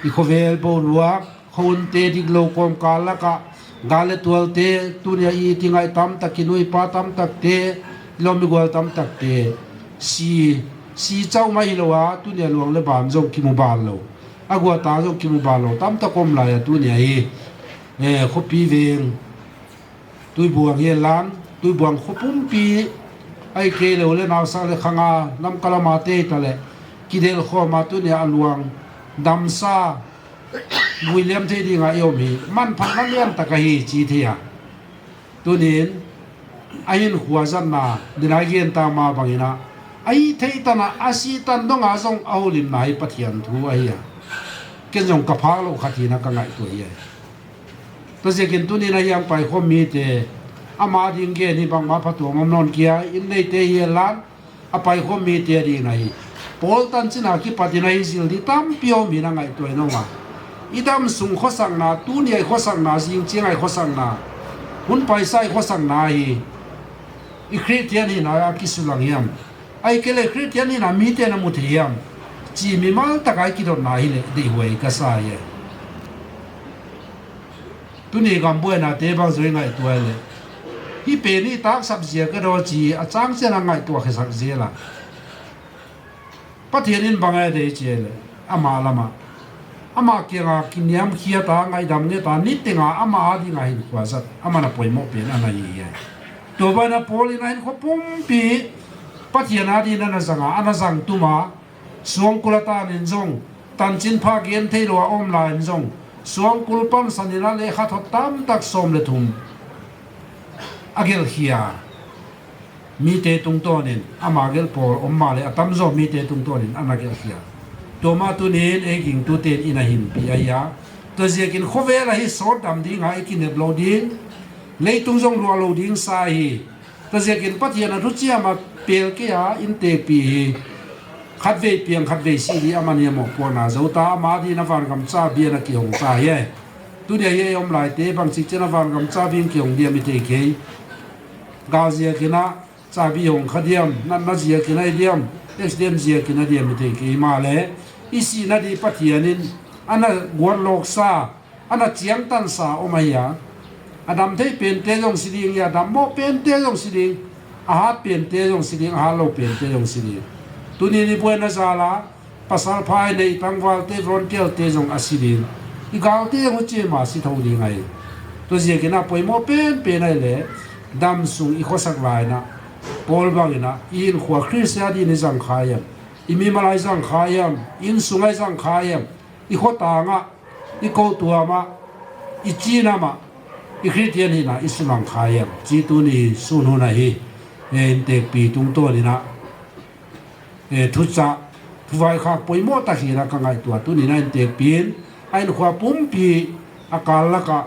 I khovel boruak, khonte diklou komkal laka, gal le tualte, tunia i ti ngai tamtah, kinui pa tamtah te, lom migual tamtah te. Si, si chau mai hilou a, tunia luang le bam jong kimu bal lou. A gua ta jong kimu bal lou, tamtah kom lai a tunia hi. Eh, khopi veng. Tuibuang hi lan, Tuibuang khopumpi, ahikei lou le Naosak le Khanga, Lamka lama te ta le, kidel khom a tunia a luang, damsa, muiliam thei dinga i om hi, manphatna lian tah ahi chi thei a. Tunin, a hinkho a jatna, dina gen ta ma bangin a, a hithei tan a, a si tan donga jong a houlimna hi Pathian thu ahi a. Ken jong ka phak lou khat hi na ka ngaitua hi a. Tua jeh in tunin a hiang paikhom mite, ama ding gen hi bangma phattuam om lon kei a, in neite hi lan, a paikhom mite ding ahi. Paul tanchin a kipat in a hi jil di tampi om hi na ngaituai nom a. I dam sung khosakna, tunia i khosakna, jing chiang a i khosakna, hun paisa i khosakna hi, i Christian hina a kisulang hiam. Ahikei le Christian hina mite na mu thei hiam. Chi mimal taka i kidotna hi le, deihhuai ka sa hi. Tuni gam buaina te bang jong i ngaituai le. Hi pen hi taksap jia ka dong chi a chang chen a ngaitua khe sak jia la. Pathian in bang a dei chi le. Ama lama. Ama kianga kiniam khia ta ngaidam nge ta ni tenga ama a dinga hinkho a jat. Ama na poimo pen ana hi hi. Tua bana Paul in a hinkho pumpi. Pathian a ding ana janga, ana jang tuma. Suangkul a tan in jong, tanchinpha gen thei lou a om lai in jong, suangkul pansan in a lekha thot tamtah som le thum a gelkhia. Mite tungtawn in, ama gelpol om ma le a tamjo mite tungtawn in ana gelkhia. Tua ma tunin ei gingtuten in a hinpi ahi a. Tua jeh in khovel a hi sotdam dinga i kinep lou ding, leitung jong lua lou ding sa hi. Tua jeh in Pathian a thu chiam a pel kei a intekpi hi. Khatvei piang, khatvei si di aman hi a mopohna jou ta, ama ding a vangam chabi ana kihong ta hi. Tunia hi ei om lai te bang chik chen a vangam chabi in kihong di a mi thei kei. Gal jeh in a Chabi hong kha diam, natna jia kinai diam, accident jia kinai diam, iti kei male. Isihna di Pathian in ana guat loksa, ana chiangtansa um ahi a. Adam thei pente jong si ding, adam mo pente jong si ding, ahat pente jong si ding, ahat lo pente jong si ding. Tuni ni buaina jal a, pasal phai nei tangval te, volunteer te jong asi ding. I gal te jong huchi ma si tho ding ahi. Tua ziakin a poimo penpen ahile, dam sung i khosak lai na, Paul bangin a, i hinkhoa Christian din i zang kha em, i mimal a i zang kha em, i insung a i zang kha em, i khotang a, i koutuam a, i chinam a, i Christian hina i sumang kha em, chi tuni sun hun ahi. E, intekpi tungtawn in a, e, thucha, thuvaikha poimo tak hi na ka ngaihtuah, tuni na intekpi in, a hinkhoa pumpi a kal laka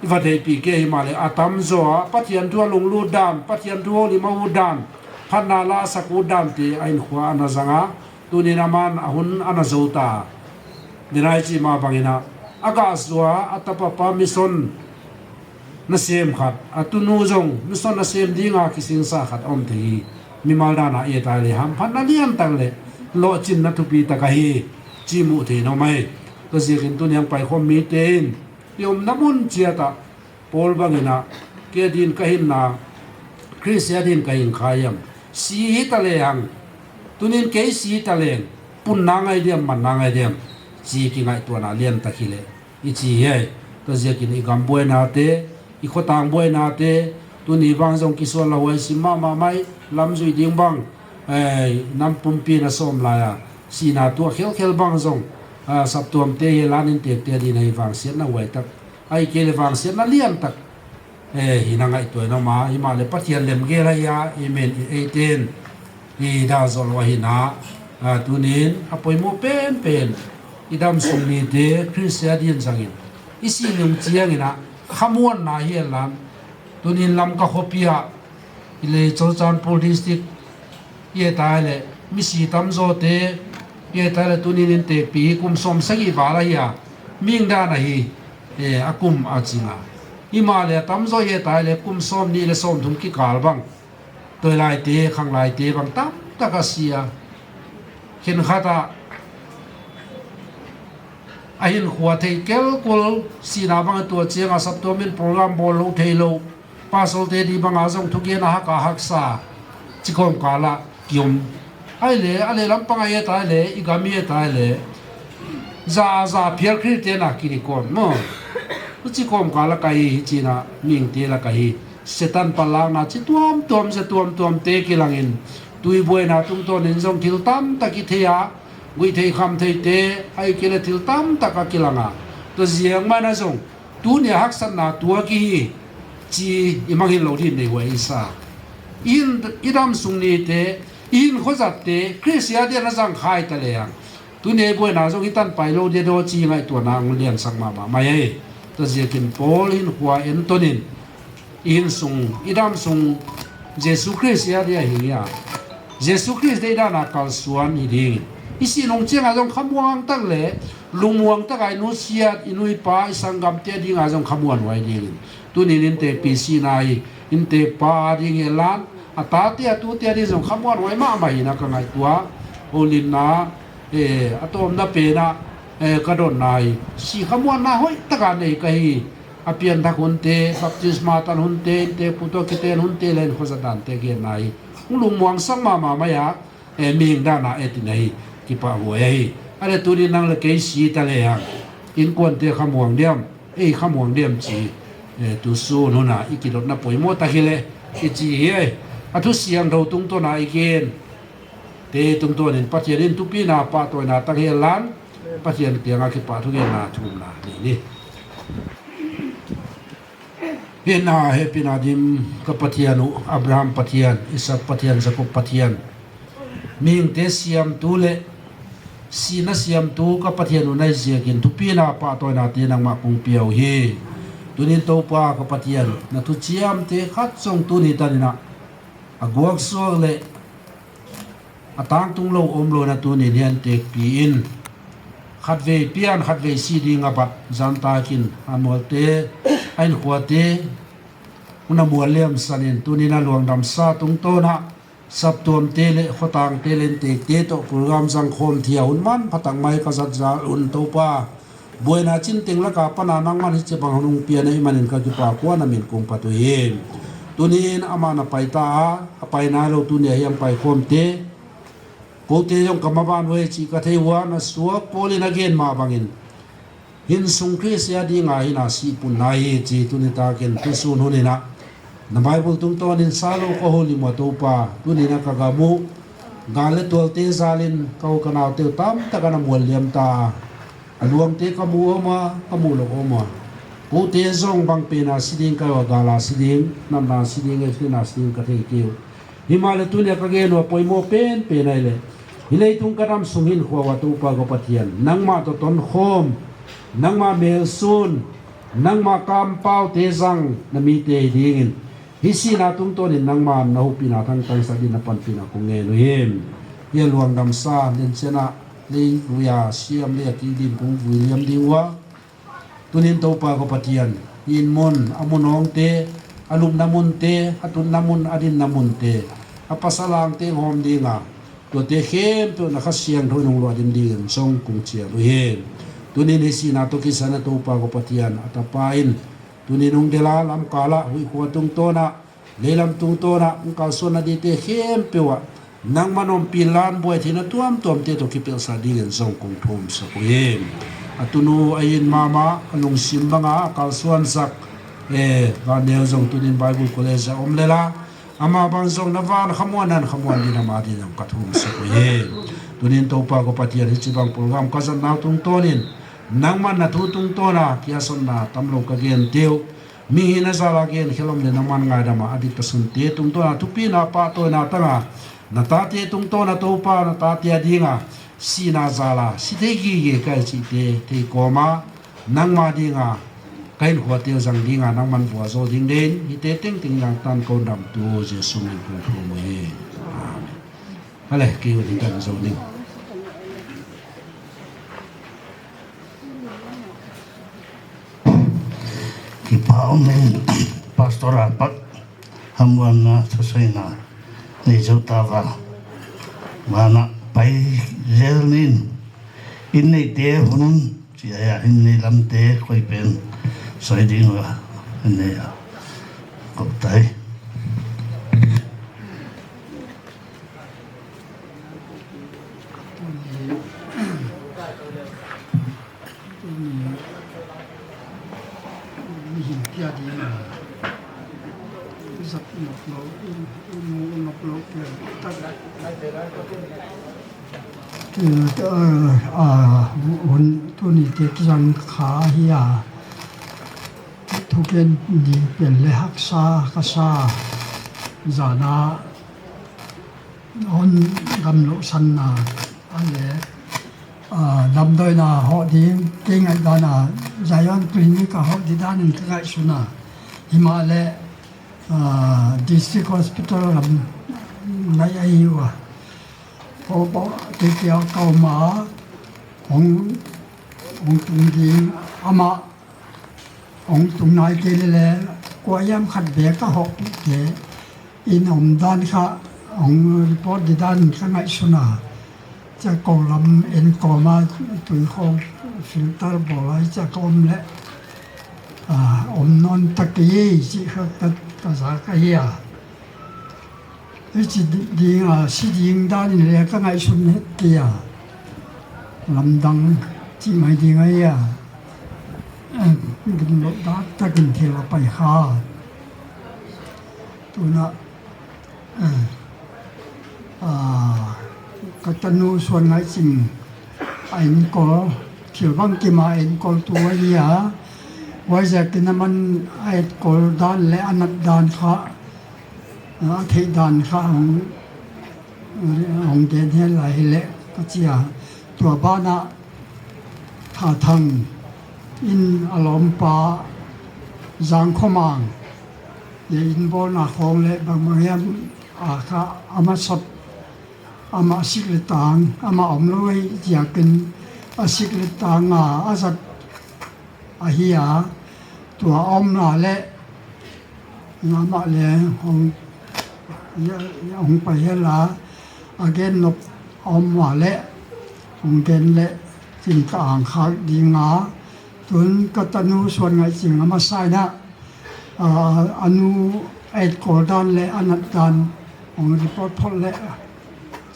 i va theipi kei himale, a tamzaw a Pathian thu a lunglut dan, Pathian thu houlim a ut dan, phatna la a sak ut dan te a hinkhoa ana zang a, tunin aman a hun ana zo ta. Dinai chi ma bangin a, a gahzua a tapa pa mission nasem khat, a tunu jong mission nasem dinga kisingsa khat a um thei hi. Mimal dan a i et a le hamphatna lian tak le lohchinna thupi tak ahi, chi mu thei na um ahi. Tua ziakin tuni a hung paikhom mite in, i umna mun chiat a, Paul bangin a, kei din ka hinna, Christian din ka hin kha em, si hita le hang, tunin kei si hita leng, punna ngai diam, manna ngai diam, chi kingaihtuahna lian tak hi le, i chi hi. Tua ziakin i gam buaina te, i khotang buaina te, tuni bang jong kisual lo huai sim mama mai, lam zui ding bang, eh, nam pumpi na sawm lai a, sina tua khelkhel bang jong, ah, saptuam te hi lan intekpi a din ahi, vangsiatna huai tak, ahikei le vangsiatna lian tak, eh, hi na ngaihtuah in a um a, himale Pathian lemgel ahi a, amen, i eiten, i da zo lo ahi na, ah, tunin a poimo penpen, i dam sung nite, Christian din zangin, i si nung chiangin a, khamuanna hi a lan, tunin Lamka khopi a, i le Churachandpur district, i et a le, misi tamzaw te, i et a le, tunin intekpi hi kum sawm sagi val ahi a, mihing dan ahi, eh, a kum a ching a. Himale tamzaw i et a le, kum sawm ni le sawm thum kikal bang, toilai te, khanglai te bang tam tak a si a. Khenkhat a, a hinkhoa thei kelkul, sina bang a tua chiang a saptuam in program bawl lo thei lo. Pastor te di bang a jong thugen a hak a haksa, chi kawmkal a kium. Ahile, a le lampang a i et a le, i gam i et a le, za, za phial Christian a kini kon maw. Chi kawmkal a ka hi, hi chi na, mihing te la ka hi. Satan palakna chi tuamtuam, za tuamtuam te kilangin, tui buaina tungtawnin jong thil tam tak i thei a, guih thei kham thei te, ahikei le thil tam tak a kilang a. Tua ziang man a jong, tunia haksatna tua kihi, chi i mangin lo din nei huai i sa. In, i dam sung nite, i hinkho zat te, Christian din a zang kha hita le hang, tunia i buaina jong i tan pai lo dia daw chi ngaihtuahna hung liansak mama mai ahi. Tua ziakin Paul hinkhoa entonin, i hinsung, i dam sung, Jesu Christian dia hi a. Jesu Christian dia i dan a kalsuan hi ding. I si nung chiang a jong khamuang tak le, lungmuang tak a i nusiat, i nu i pa, i sanggam te ding a jong khamuan huai ding. Tunin intekpi sina hi, intekpa a ding hi lan, a tate a tute a ding jong khamuan huai mama hi na ka ngaihtuah. Houlimna, eh, a tawmna pen a, eh, ka donna hi, si khamuanna hoih tak a nei ka hi. A pianthak hun te, baptisma tan hun te, intekpu toh kiten hun te le hinkho zat dan te genna hi, hung lungmuang sak mama mai a, eh, mihing dan a et in ahi, kipah huai ahi. A le tunin nang le kei si ta le hang, inkuan te khamuang diam, ei khamuang diam chi, eh, tu sun hun a i kidotna poimo tak hi le, i chi hi ahi. A thu siangthou tungtawn a i gen te tungtawnin Pathian in thupina pahtawina tak hi a lan, Pathian kiang a kipahthu genna thumna ni ni. Hehpina, hehpina dim ka Pathian u, Abraham Pathian, Isaac Pathian, Jacob Pathian, mihingte siamtu le sina siamtu ka Pathian u na hi ziakin thupina pahtawina te nangmah kong pia u hi. Tunin Toupa ka Pathian, na thuchiam te khat zong tuni tanin a, a guak suak le a tangtung lo um lo na tunin hian tekpi in, khatvei pian khatvei si ding a bat, zan takin a mualte, a hinkhuate, Hung na mualliam sanin, tunin a luangdamsa tungtona, saptuam te le, khotang te le, te te to program jang khom thia hun manpha tah mai ka jat jal un Toupa. Buaina chinteng laka pana nangman hiche bang hung pia na hi manin ka kipa khuan a min kong phat u hi. Tunin ama na pai ta a, a pai nai lou tunia hi ang pai khom te. Kote jong ka maban uve chi ka thei ua na suak polin a gen ma bangin. Hin sung Christa dinga hin a si pun nai hi chi tuni takin tusun hunin a. Na Bible tungtonin sa lou ka houlim ua Toupa, tunin a ka gamu. Gal le tual te jalin ka u ka nau teu tamtah a na mualliam ta. A luang te ka mu um a, ka mu lou um a. Kote jong bang pen a si ding ka u a gal a si ding, natna si ding, e, natna si ding ka thei keu. Himahleh tunia ka gen u a poimo penpen ahile. Hi leitung ka dam sung hin khua ua Toupa ko Pathian. Nangma toh tonkhom. Nangma melsun. Nangma kampau te jang na mite hi dingin. Hi sina tungtonin nangma na hupina thangthang sa din na panpina kong ngen u hi. Hi a luangdamsa, len chena, lei vuia, siam le a ki din kong vui liam ding ua. Tunin Toupa ko Pathian, in mun, a mun ong te, a lupna mun te, a tutna mun, a dinna mun te, a pasal ang te hom dinga, tuate khempeuh na Kha Siangthou in hung lo dim dingin jong kong chial u hi. Tunin hi sina toh kisan a Toupa ko Pathian, a tapa in, tunin hung dela lamkala, huikhu a tungtona, Leilam tungtona, hung kalsuan na dite khempeuh a. Nangman umpi lan buai theina tuamtuam te toh kipelsa dingin jong kong thum sak u hi. A tunu a in mama, a lungsim banga, a kalsuan sak. E, Vaneo jong tunin Bible College a um lela. Ama bang jong na van khamuan nan khamuan din ama din jong ka thum sak u hi. Tunin Toupa ko Pathian hiche bang program ka jat nau tungtonin. Nangman na thu tungtona, kiasonna tamlou ka gen teu. Mihin a jal a gen khel um le nangman ngaidam a, a dik ta sun te tungtona thupina pahtawi na tanga, na tate tungtona Toupa, na tate a dinga, sina jal a, si thei gige kai chi te, thei koma, nangma dinga, ka in khua te jang dinga, nangman vua jo ding den, hi te teng teng jang tan ko dam tu, Jesu min kong thum u hi. Amen. Ale, kei u hi tan jo ding. Kipa um in pastor a pat hamuanna thuseina nei jou tauva. Vana pai jel nin in nei te hun chi a hin nei lam te koi pen soi ding uva hin nei a. Kop tai. Tuni te kijang kha hi a, thuken ding pen le haksa kasa jana. Hon gamlo sanna, ale, a, damdoina ho ding, kei ngaidana, Zion Clinic a ho di danin ka ngaisuna. Himahleh, a, District Hospital lam nai ahi uva. Ko bo, kei kei a kauma, hong, hong tung ding, ama, Hong tung nai kei le le, kua hiam khat bek a hopih te. In um dan kha, hong report di dan kha ngaisuna. Chia ko lam en koma tui kho filter bol a chia ko um le. A, um non ta kei chi kha ka, ka za ka hi a. Hichi di-, ding a, si ding dan in le ka ngaihsun het kei a. Lamdang chi mai ding ahi a. Eh, gimlou dak takin thil a pai kha. Tuna, eh, a, ka tanu Suan Ngaihching a enkol, thil bangkim a enkol tu ahi a. Huaiziakin aman a enkol dan le a nat dan kha, a theih dan kha hong, hong gen hen lai hile ka chi a. Tua bana Thathang in a lawmpa Zangkhomang le in bawlna khawng le bangbang hiam a kha ama sawt, ama sik le tang, ama om lo ei ziakin a sik le tang a, a zat ahi a, tua a omna le Ama le hong, hong pai hela, agen nop om ma le, hong gen le, chin ka ang khak dinga, tun ka tanu Suan Ngai Ching ama saina, a, anu eight kol dan le anat dan, hong report phot le,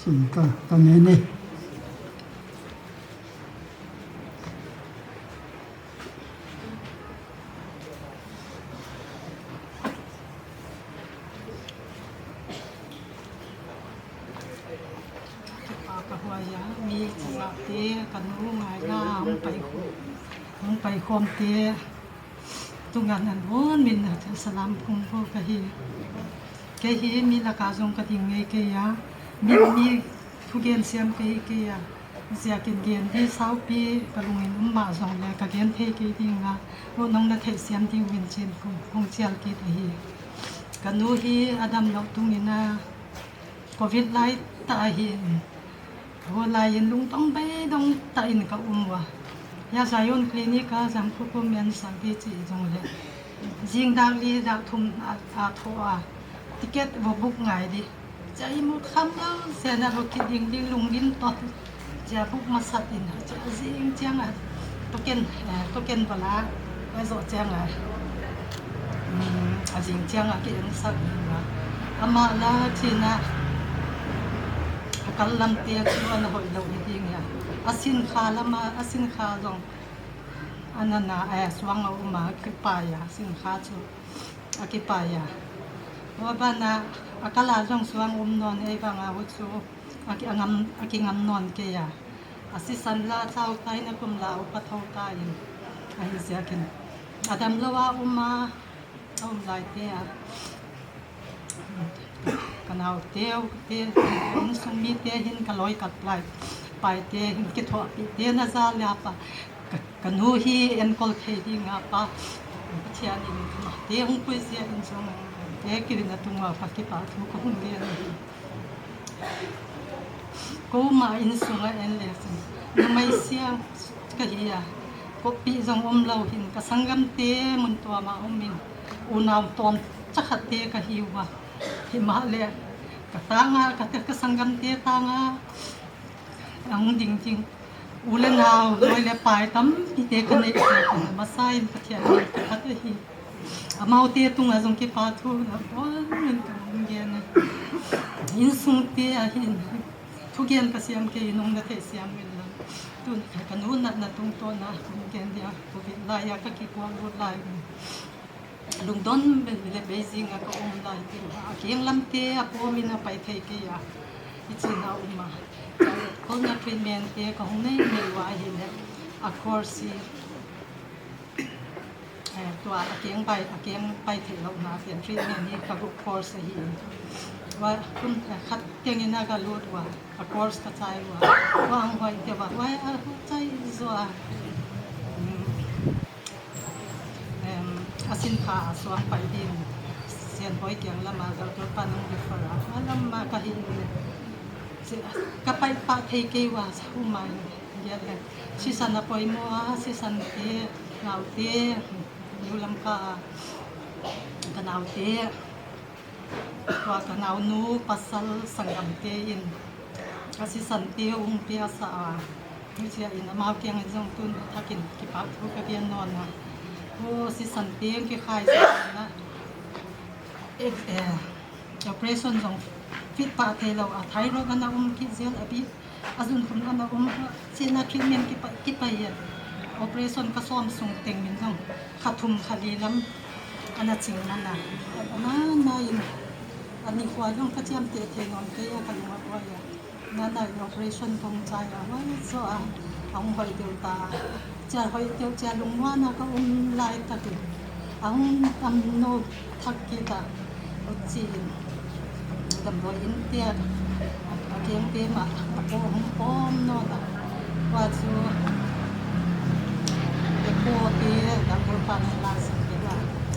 chin ka, ka ne ne. Ka huai a, mi chate, ka nu ngai la, hong pai khom, hong pai khom te. Tunga nan bon min na salam kong ko ka hi. Kei hi mi laka jong ka ding ngei kei a. Mi, mi thugen siam kei kei a. Zia kin gen di saupi ka lungin um ma jong le ka gen thei kei ding a. Lo nong na thei siam ding win chin kong, kong chial kit ahi. Ka nu hi adam lo tungin a. Covid lai ta ahin. Ho lai in lungdong beidong ta in ka um ua. Ya Zion Clinic a jam khu khu men sang di chi jong le. Jing dak li dak thum a, a tho a. Ticket vo book ngai di. Chai mu kham lo se na vo ki ding ding lung lim to. Chia buk masat in, chia jing chiang a, token, eh, token bala, a zo chiang a, um, a jing chiang a, ki eng sak ding a. Ama la chin a, a kal lam te chu ana hoi lo ni ding a. A sin kha lam a, a sin kha jong, ana na, eh, suang a um a, kipai a, sin kha chu, a kipai a. Wa ba na, a kal a jong suang um non, ei vang a hu chu. A ki, a ngam, a kingam non kei a. A sisan la chau tai na kum la upa thou ta in. A hi sia kin. A dam lo a um a, a um lai te a. Ka nau teu te, insung mi te hin ka loi ka pai. Pai te hin ki tho pi te na za la pa. Ka, ka nu hi enkol thei ding a pa. Pathian in ka ma te hung pui sia in sung. Te ki na tung a pa ki pa thu ka hung le na hi. Koma insunga en le chun, numei siam ka hi a, kopi jong um lo hin, ka sanggam te mun tuama um in, unau tom chakhat te ka hi uva. Hima le, ka tanga, ka te, ka sanggam te tanga, ang ding ding. U le nau, loi le pai tampi te ka nei, ka masa in Pathian in ka khat ahi. Amaute tunga jong kipa thu na bon min ka hung gen e. Insung te ahin, thugen ka siam kei nung na thei siam min lang. Tun ka nu natna tungtona hung gen dia, Covid lai a ka kikuang lut lai. Lungdon be le Beijing a ka um lai tin, a kiang lam te a pom in a pai thei kei a. I chin a um a. Kol na treatment te ka hung nei nei uva ahile, a course hi, eh, tua a keng pai, a keng pai thei lo na, ken treatment hi ka group course ahi. Wa kum, eh, khat teng in a ka lut uva, a course ka chai uva. Wa ang hoi te uva, wa a chai zo a. Um, em, a sin kha a suang pai din, Sian Hoi kiang lam a, doctor pa nung refer a, a lam a ka hin le. Si, ka pai pa thei kei uva, sa hu mai, ya le. Sisan a poimo a, sisan te, nau te, New Lamka a, ka nau te, tua ka nau nu, pasal, sanggam te in, a sisan te, ung te a sa a, ni sia in, amau kiang in jong tun, thakin, kipa thu ka gen non a. O, sisan te, ki khai sa na. Eh, eh, operation jong fit pa thei lo a, thyroid ana um ki zel a bi, a jun khun ana um, china treatment kipa, kipa ya. Operation ka som sung teng min jong, kha thum kha li lam, ana ching mana. Ana, na in, ani khua jong ka chiam te thei non ke ya ka lung a boi ya. Nana operation kong chai a, hoi zo a, a hung hoi deu ta. Chia hoi deu chia lungmon a ka um lai takin. A hung am no thak kit a. Uchi in. Damloi in tia. A keng te ma, a po hung pom no ta. Wa chu. Te po te, damloi pa na la sa te wa.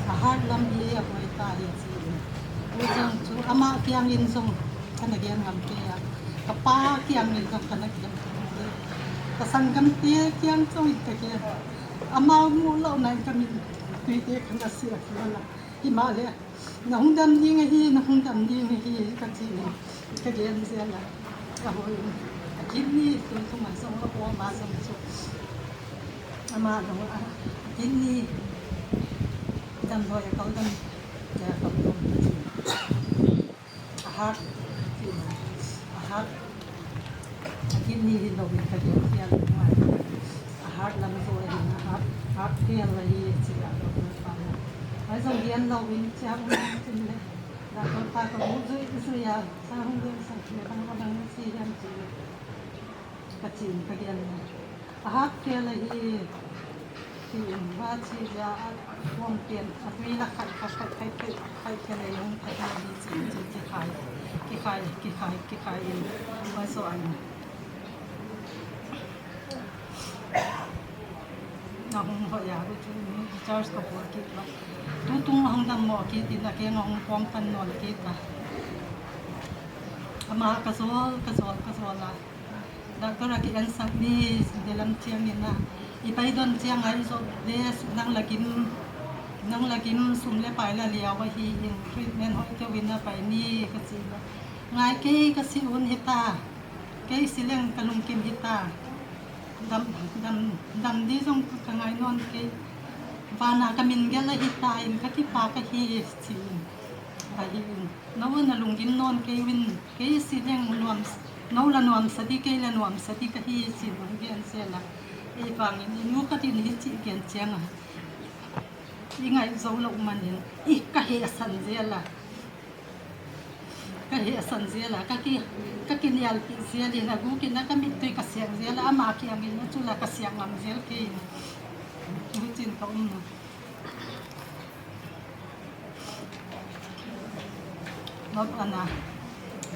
A heart lam hi a hoi ta hi chi in. U jong chu, ama kiang in jong. Kana gen ngam kei a, ka pa kiang in jong kana gen ngam kei. Ka sanggam te kiang jong in ka gen. Amau mu lou na in ka min tui te kana sia kei la. Himale, na hung dam ding ahi, na hung dam ding ahi, ka ti ni, ka gen zel a. Ka hoi, a kidney tun tung a zong, a pom a zong chu. Ama lo a, a kidney damdawi a kal dam, a kal dam. A heart, a heart, a kidney hi lo in ka gen zel a. A heart lam zo ahin, a heart, heart fail ahi, chi a lo pa na. Ai zong gen lo in, chi a um in, chin le. Doctor pa ka mu zui zui a, sa hung gen sa, le bang bang si hiam chi le. Ka chin ka gen le. A heart fail ahi, ti in va chi ja a, pom pian, a tui la khai, khai, khai, khai, khai, khai, khai le yong khai, khai, chi, chi, chi khai, ki khai, ki khai, ki khai in, va so an. Na hung ho ya, u chu ni church ka bol kit lo. Tu tung hung dam mo kit in a ke nga hung pom tan non kit a. Ama ka zol, ka zol, ka zol a. Doctor a ki en sak ni, de lam chiang in a. I pai don chiang a i zot le, nang la kim, nang la kim sum le pai la liau ahi in, treatment hoi te win a pai ni ka chi lo. Ngai kei ka si un hi ta. Kei si leng ka lungkim hi ta. Dam, dam, dam di zong ka ngai non kei. Vana ka min gel a hi ta in ka kipa ka hi chi in. Ahi in. No na lunggim non kei win, kei si leng nuam, no la nuam sa di, kei la nuam sa di ka hi si lung gen zel a. Ei vangin i nu ka din hi chi gen chiang a. I ngai zo lo manin, i ka he a san zel a. Ka he a san zel a, ka ki, ka ki nial pi zel in a gu ki na ka mit tui ka siang zel a, ama ki angin a chu la ka siang ngam zel kei. Hi chin ka um. Not ana,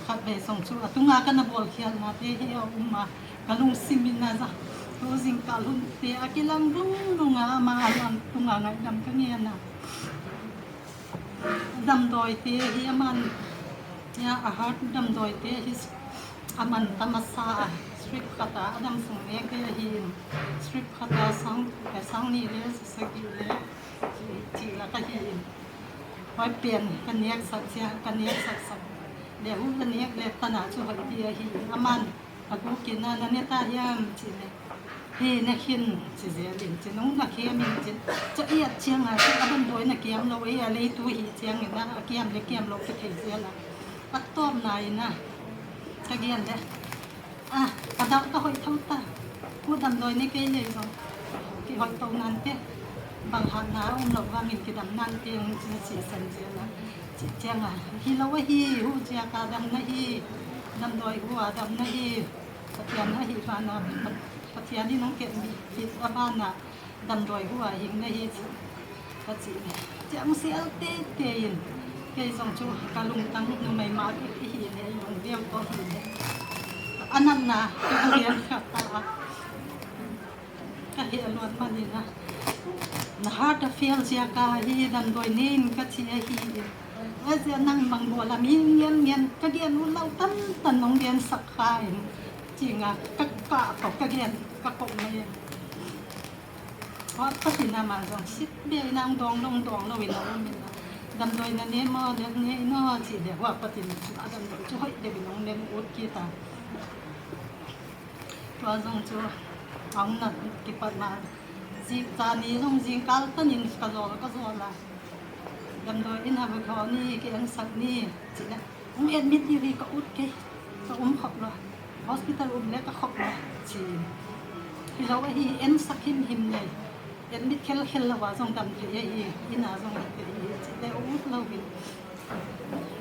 khat ve song chu, a tunga ka na bol khial na te hi a um a, ka lungsim in a za, tu jingkah lhun te a kilang lung lung a, ama a lang tunga ngai dam ka nge na. Damdawi te hi a man, ya a heart damdawi te hi a man tamasa a, strip khat a, a dam sung nek te hi in, strip khat a sang, sang ni le, sagi le, Chi, chi la ka hi in. Hoi pian ka nek sak sia, ka nek sak sak. Le hu ka nek le tana chu hoi ti ahi in. Aman, a gu ki na, na ne ta hiam chi le. He ne khin chi zel in, chi nung na kiam in chi. Cha i a chiang a, chi a ban doi na kiam lo, i a lei tu hi chiang in na, a kiam le kiam lo ki thei zel a. A tom na in na. Ka gian le. A, ka dam ka hoi tho ta. Ku damdawi ne kei le zong. Ki hoi to nan te. Bang hat na um lo vangin ki dam nan te, chi, chi san chi na. Chi chiang a. Hi lo ahi, hu chia ka dam na hi. Damdawi hu a dam na hi. Pathian ahi vana. Pathian hi nong ken mi. Hi a vana. Damdawi hu a hing na hi chi, ka chi le. Chiang sial te te in. Kei zong chu ka lungtang numei ma ki hi le, i lungdeu to hi le. A natna, ka hel kha ta. Ka he a luat man in a. Na heart a fail zia ka hi damdawi nin ka chi ahi. A zia nang mang bol a mi ngen ngen ka gen u lau tan tan nong gen sak kha in. Chi nga ka ka ko ka gen ka ko mai. Hua patin ama zong sit be in ang dong dong dong lo in a um in a. Damdawi na ne mo, ne, ne no, chi le hua patin chu a damdawi chu hoi de in ong ne ut kit a. Tua zong chu a um na kipat ma. Zi, zani zong zingkal tan in ka zol, ka zol a. Damdawi in a va kho ni, ki en sak ni, chi le. Hung admit diu hi ka ut kei, ka um khop lo. Hospital um le ka khop lo, chi. Hi lo ahi, en sak him him le. Admit khel khel lo a zong dam thei ahi, in a zong dam thei ahi, chi le um ut lo in.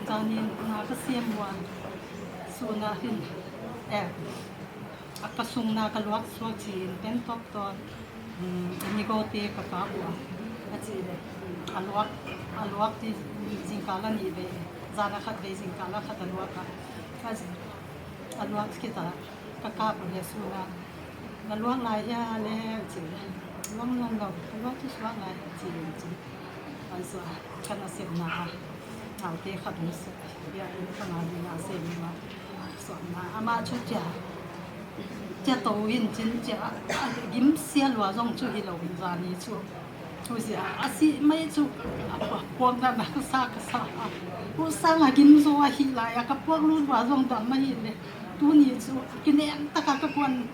Zanin na ka siam ua, suna hin, eh, a ka sung na ka luak suak chi in, pen tok to. Um, amigo te ka kap ua, a chi le, a luak, a luak ti zingkal a ni ve, zan a khat ve zingkal a khat a luak a, a zing, a luak kit a, ka kap le suna, na luak lai hia le, chi le, luak nuam lo, ka luak chu suak lai, chi le, chi. An sua, ka nasepna a, naute khat hung sep, bia in ka nga ding a sem ma, sopna, ama chu chia, chia to in chin chia, a, a, gim sia lua zong chu hi lo in zani chu. Chu jeh a, asi mai chu, a, a, puak dan a ka sa, ka sa a. Pu Sanga gimjo ahi lai a, ka puak lut uva jong dam ahi le. Tuni chu, kinem taka ka kuan,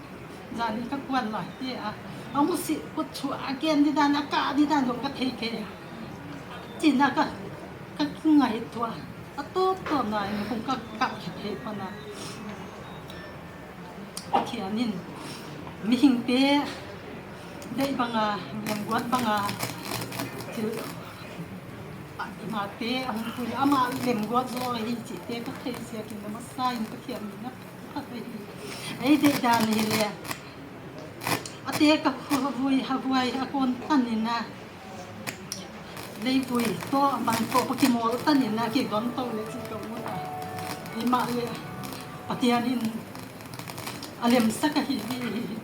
jani ka kuan lai te a. A mu si kut chu a ken di dan, a ka di dan jong ka thei kei a. China ka, ka kingaito a. A top top na in kong ka, ka thei pa na. Pathian in mihingte dei banga, lemguat banga, thil, a, imate ahung pui, ama lemguat jo ahi chite ka thei jeh in, amasa in Pathian min a phat ahi. Ei dei dan hi le, ate ka khovui, havuai a kon tan in a, leivui toh, bang toh, pa kimol tan in a, kidon to le chi ka mu ta. Ima le, Pathian in a lemsa ka hi, hi, hi, hi,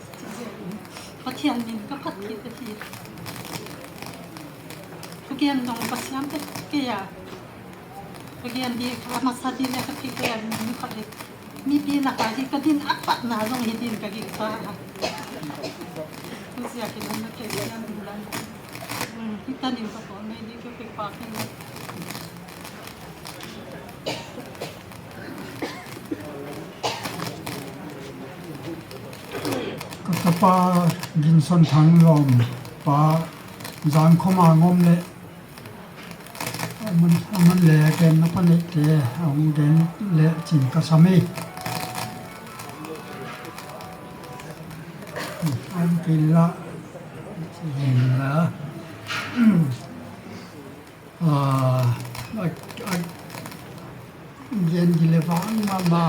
Pathian min ka phat kit ahi. Thugen dong ka siam te kei a. Thugen di, amasa di le ka thei kei a, mi khat le. Mipi laka hi ka din a patna jong hi din ka gingta a. Tusia kei na thei siam in lang. Hmm, hita nin ka ton mai di ka pe pa ka ni. Ka tapa Ginson Thanglom pa Jangkhoma ngom le, aman, aman le gen na pa nei te, ahung gen le chin ka sa mai. An kila, chin la. A, a, a, gen di le vang mama,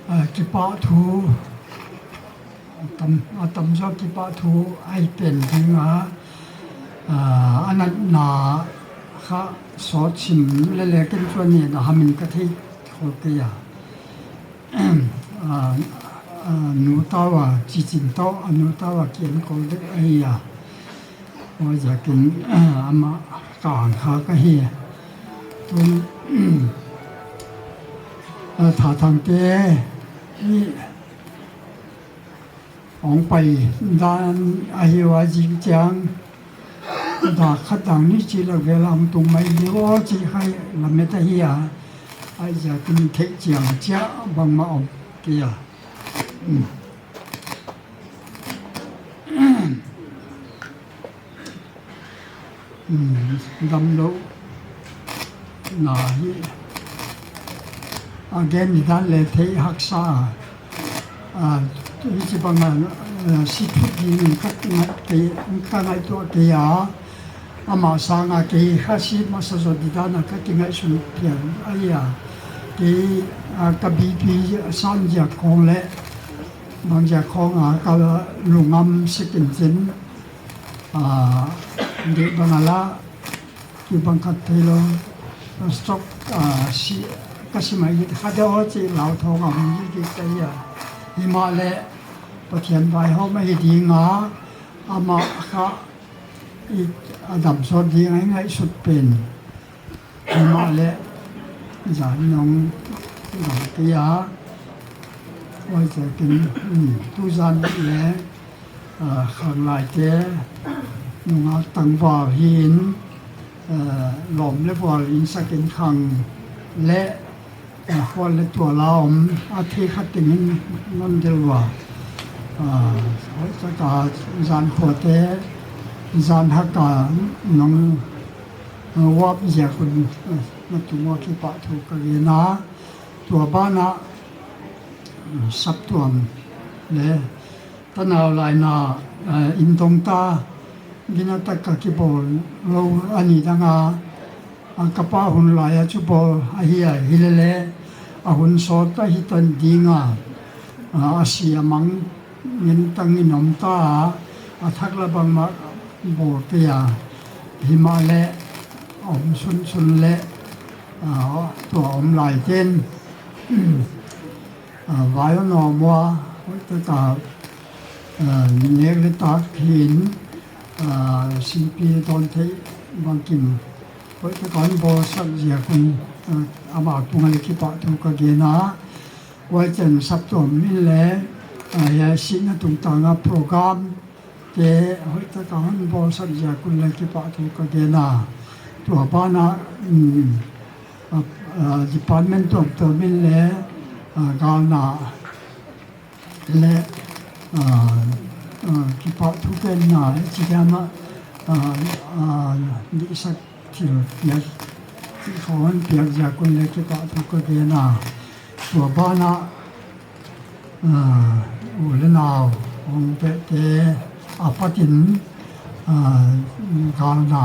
a, kipah thu, atam, atam jo kipah thu ahi pen ding a, a, anatna kha sot sim le le ken chuan ni na hamin ka thei khol kei a. A, a, nu tau a, chi chin tau, a nu tau a kienkol deuh ahi a. Oi, zakin, ama ka ang kha ka hi. Tun, a, Thathang te, i, ong pai dan ahi uva jing chiang. Da khat dang ni chi la vel ang tung mai di o chi khai la me ta hi a. Ai zakin thei chiang chia bang ma ong kia. Um. Um, damlou na hi. A gen ni dan le thei haksa a. A, hichi banga, a, si thut ding in ka ngai, ka, ka ngaito kei a. Ama sanga kei kha si masa jo di dan a ka kingaihsun pian ahi a. Kei, a, ka B P san jia khong le, bang jia khong a ka lungam sikin chin. A, di bang a la, ki bang khat thei lo, stroke, a, si, ka si mai kha deuh ho chi lau thong a hung hi kei a. Hima le, Pathian vaihom ahi ding a, ama kha, i, a dam sot ding a i ngaihsut pen. Ama le, jan nong, jan kei a, oi, zakin, um, tu jan le, a, khang lai te, nunga tangval hin, a, lom le val in sakin khang le, a, khol le tual a om, a thei khat dingin non del uva. A, hoi taka jan khua te, jan haka nong, a, wap zia khun, a, na tung uva kipah thu ka gen a. Tua bana, a, saptuam le, tanau laina, a, indong ta, gina tak ka kibol lo ani danga, a, ka pa hun lai a chu bol ahi a, hi le le, a hun sot ahi tan ding a, a, a si a mang ngin tang in om ta a, a thak la bang ma bol te a, hima le, om sun sun le, a, tua om lai ten, a, vai a nom uva, hoi taka, a, nek le tak hin, a, C P don thei bang kim, hoi taka an bol sak zia kun, a, ama tunga le kipah thu ka gen a, hoi chen saptuam min le, a, ya si na tung tanga program, te hoitah a hung bolsah jeh a kon le kipa thu ka gen a. Tua bana, um, a, a, department tuamtuam in le, a, galna le, a, a, kipa thu genna, hiche dana, a, a, dihsak thil piak, thil hon piak jeh a kon le kipa thu ka gen a. Tua bana, a, u le nau, hung peh te, apat in, a, galna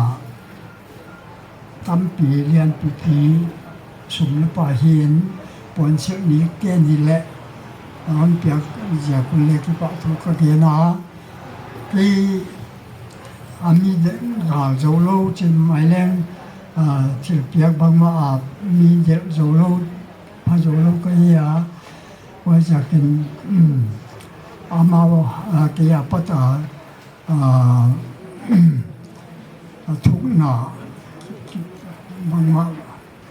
tampi lianpi pi sum le pai hin, pon sek ni ken hi le, a, hon piak jeh a kon le kipa thu ka gen a. Kei a mi de-, gal jou lou, chin mai leng, a, thil piak bangma a mi del jou lou, pha jou lou ka hi a, huaiziakin, um, amau, a, kei a pat a, a, a thukna bangma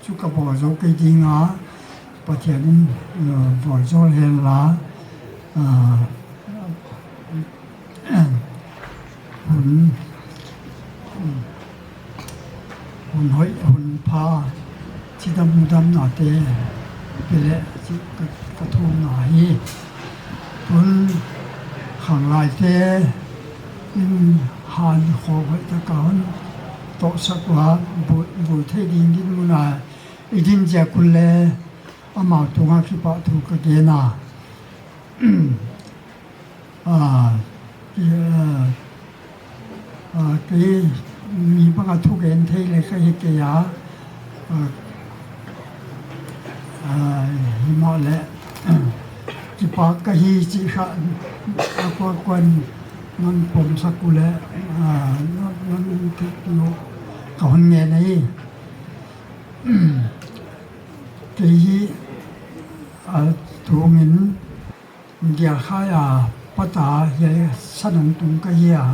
chu ka bol jou kei ding a, Pathian in, a, bol jou hen la, a, hun, hun hoi, hun pha, chidam mudamna te pe le, chu ka, ka thumna hi. Tun khanglai te in han kho hoitah a hon tohsak uva, bu-, bui thei ding dinmun a i din jeh a kon le amau tunga kipa thu ka gen a. A, ki-, a, a, kei mi banga thu gen thei le ka hi kei a, a, a, himahleh, kipa ka hi chih kha, a, koi koi'n non pomsak u le, a, non, non thei u ka hon ngen ahi. Kei hi, a, tungin India khai a pat a hi sanung tung ka hi a,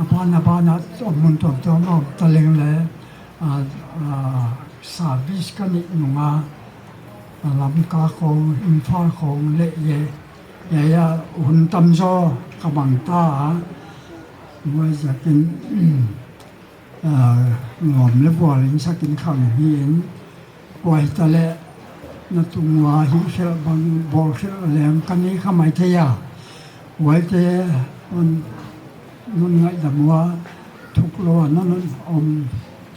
a ban a ban a mun tuamtuam a um taleng le, a, a, service ka nei nung a, a, Lamka khong, Imphal khong le ye, ye ya hun tamjo ka mang ta a, huaiziakin, a, ngom le bual in sakin khang hi in, huai ta le na tung uva hi khel bang bol khel leng ka nei kha mai thei a. Huai te non, non ngaidam uva thuk lou a non, non om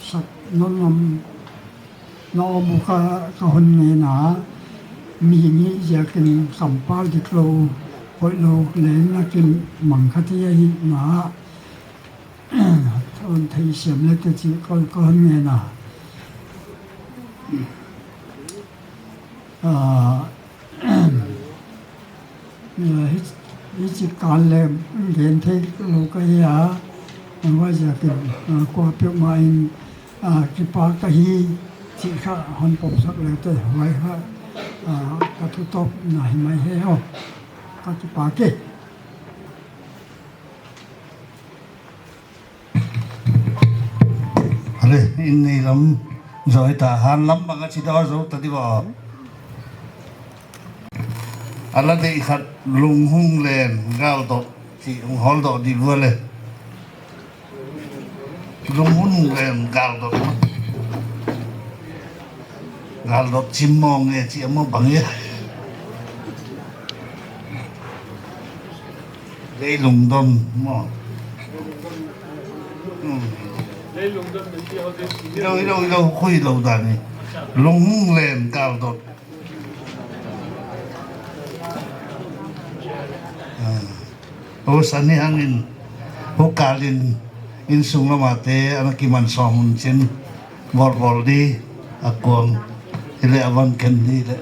sak, non om, na om u ka, ka hon ngen a, mi ni ziakin kampal dik lou, hoih lou le na kin mang kha thei ahi na. Hon thei siam le te chi ka, ka hon ngen a. A, hi, hichi kal le gen thei lou ka hi a. Huaiziakin, a, kua peuhmah in, a, kipa ka hi chih kha hon pomsak le te huai kha, a, ka thutop na hi mai hi o. Ka kipa ke. Ale, in nei lam jou hita, han lam banga chi da jou ta diu va. Ala dei khat, lunghung len galdot, chi hung hol doh diu va le. Lunghung len galdot. Galdot chim mo nge chi mo bang e. Leilung don mo. Hmm. Ilo, ilo, ilo, khui lo dani. Lunghung len galdot. Ah. O sani hangin, o kalin, insung lama te, ana kiman song un chin, bol bol di, a kuang, ile avan ken di le.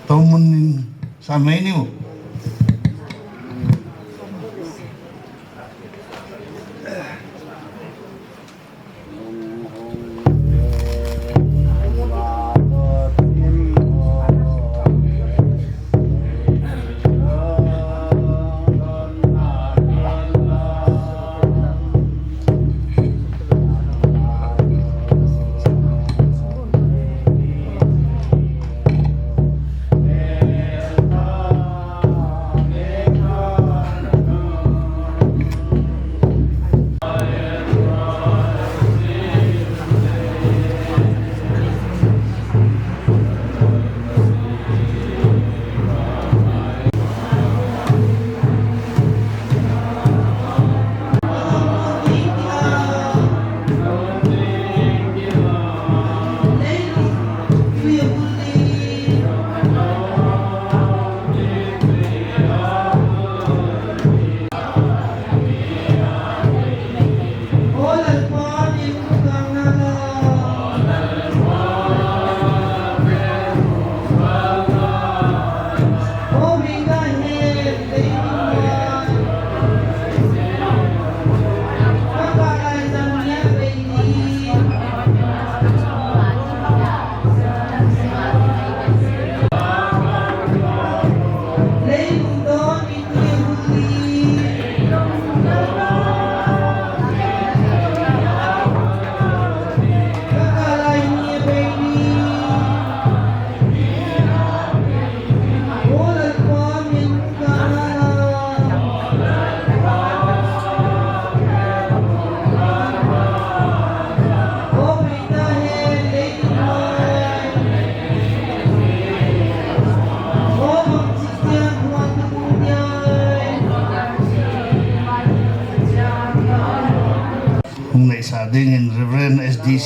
Tomun in, sa mai niu.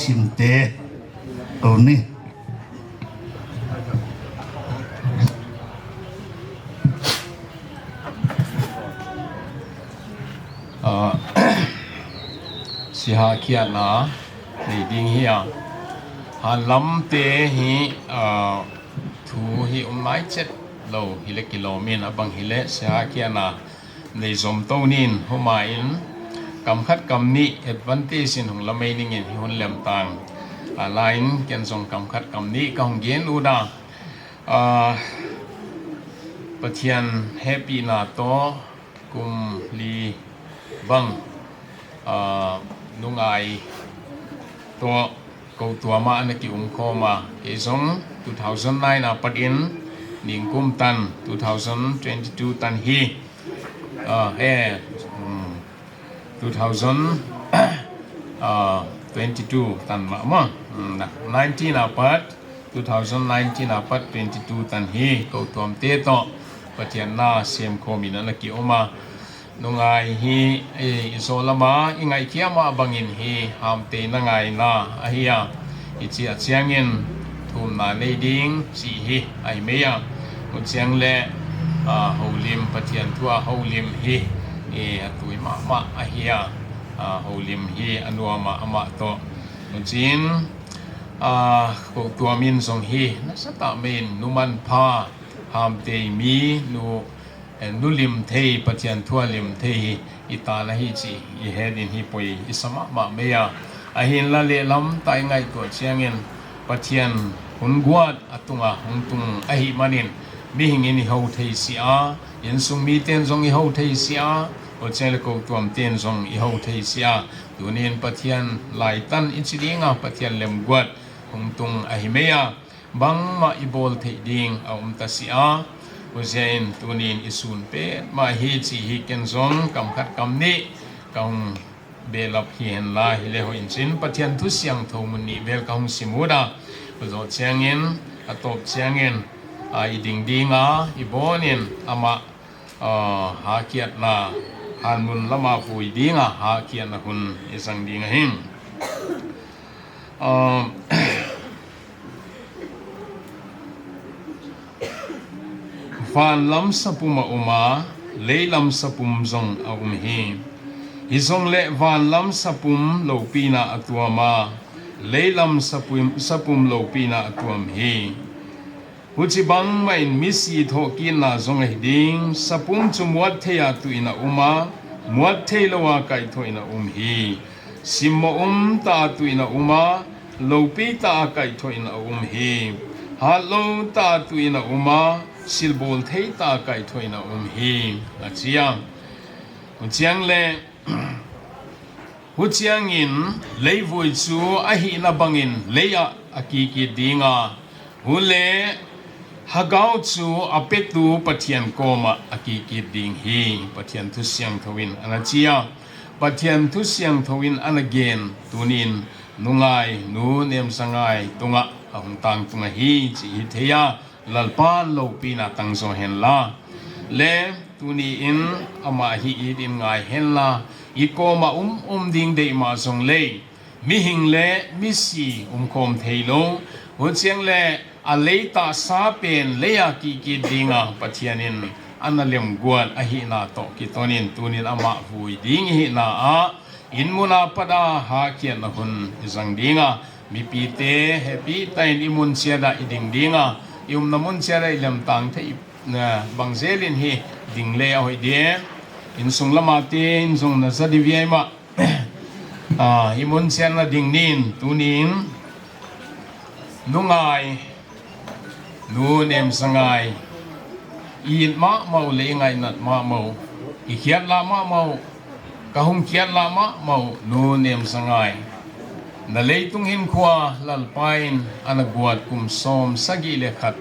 Sinte, Tony. Ah, siha kiana nei ding hi a. Hanlam te hi, ah, thu hi um nai chet lo hile kilom in, abang hile siha kiana nei zom to nin, huma in kam khat kam ni advantage in hung lamei ning in hi hun lem tang. A la in ken zong kam khat kam ni ka hung gen u da. Ah, Pathian hepina to kum li bang, ah, nungai to ko tuama ana ki um khoma, kei zong two thousand nine a pat in ningkum tan two thousand twenty-two tan hi, ah, eh, um, two thousand, ah, twenty-two tan ma ma, um, na, nineteen a pat, two thousand nineteen a pat twenty-two tan hi ko tuam te to Pathian na sem khom in ana ki um a. Nungai hi, eh, i zo lama i ngaihkhiam a bangin hi hamte na ngaina ahi a, i chia chiangin thumna nei ding chi hi ahi mei a. Hung chiang le, ah, holim, Pathian thu a holim hi, eh, a tui mahmah ahi a, ah, holim hi a nuam a amah to. Hung chin, ah, ko tuam in zong hi nasa ta mei in numan pha hamte mi nu, eh, nu lim thei, Pathian thu a lim thei hi i tan ahi chi i het in hi poi i sa mahmah mei a. Ahin la le lam ta i ngaihtuah chiangin Pathian hun guat a tunga hung tung ahi manin mihing in i ho thei si a, insung mi ten zong i ho thei si a, o chiang le ko tuam ten zong i ho thei si a. Tunin Pathian laitan i chi dinga Pathian lem guat hung tung ahi mei a. Bangmah i bawl theih ding a um ta si a, huzia in tunin i sun pet mah hi chi hi ken zong kam khat kam nih ka hung behlap hi hen la, hi le hoih in chin Pathian thu siangtho mun nih vel ka hung sim ut a, ka zawh chiangin, a tawp chiangin, a i ding ding a, i bawn in amah, a, hakhiatna, hanmun lama vui ding a, hakhiatna hun i zang ding a hin. A, Van lam sapum a um a, lei lam sapum zong a um hi. Hi zong le van lam sapum lopina a tuam a, lei lam sapum, sapum lopina a tuam hi. Huchi bangmah in misi thawhkitna zong ahi ding, sapum cu muat thei a tuin a um a, muat thei lo a kaihthawhin a um hi. Simmawh um ta a tuin a um a, lopi ta a kaihthawhin a um hi. Hat lo ta a tuin a um a, silbawl thei ta a kaihthawhin a um hi, a ci a. Huciang le, huciangin leivui cu a hihna bangin lei ah a kikit ding a, hule Hagau cu a petu Pathian kawmah a kikit ding hi Pathian thu siangtho in an a ci a, Pathian thu siangtho in an a gen. Tunin nungai, nu nemsa ngai tungah a hung tang tung ahi, ci hi thei a, Lalpan lopina tang zaw hen la. Le tuni in amah hi it in ngai hen la, i kawmah um um ding deih mah zong lei, mihing le misi um khawm thei lo. Huciang le a lei tahsa pen lei a kikit ding a Pathian in an a lemguat ahihna tawh kitonin tunin amah vui ding ihihna ah inn mun a pat a hakhiatna hun i zang ding a, mipite hehpih ta in i mun chiat ah i ding ding a, i umna mun chiat ah i lemtang thei, na, bang zel in hi ding le a hoih ding. Inn sung lama te in zong na za di viai mah. Ah, i mun chiat na ding nin, tunin, nungai, nu nemsa ngai, i it mahmah uh le i ngainat mahmah uh, i khiat lah mahmah uh, ka hung khiat lah mahmah uh, nu nemsa ngai. Na leitung hinkhua Lalpa in an a guat kum sawm sagih le khat,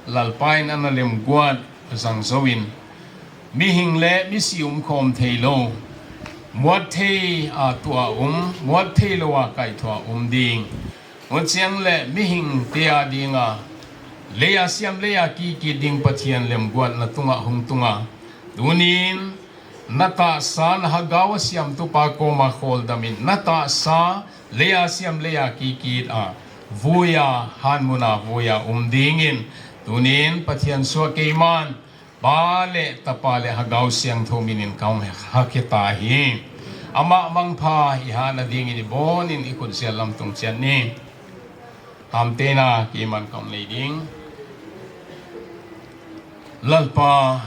Lalpa in an a lemguat zang zo in, mihing le misi um khawm thei lo, muat thei a tuah a um, muat thei lo a kaihthawh a um ding. Huciang le mihing te a ding a, lei a siam lei a kikit ding Pathian lemguatna tungah hung tung a, tunin na tahsa na hagau a siamtupa kawma khawldam in na tahsa leiya siam, leiya kikit a, vuiya, hanmuna vuiya um dingin, tunin Pathen soh keiman, Pa le Tapa le Lhagao Siangthou minin kahung hakhe tahi. Ama mangpha ihahna dingin ibonin ikhut jal lam tung chan ni. Hamtena keiman kahung nei ding. Lalpa,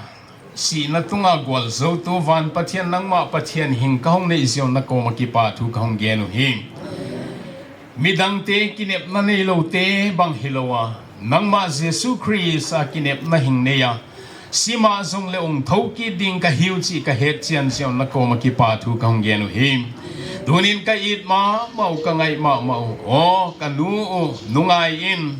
sihna tunga gualjo tu van Pathen nangma Pathen hing kahung nei jeh un nakoma kipathu kahung gen u hi. Midangte kinepna neilou te bang hilou a, nangma Jesu Christa kinepna hing nei a, sima jongle hung thou kit ding kahiu chih kahet chan jeh un nakoma kipathu kahung gen u hi. Tunin ka it mama u, ka ngai mama u, o, kanu u, nungaiyin,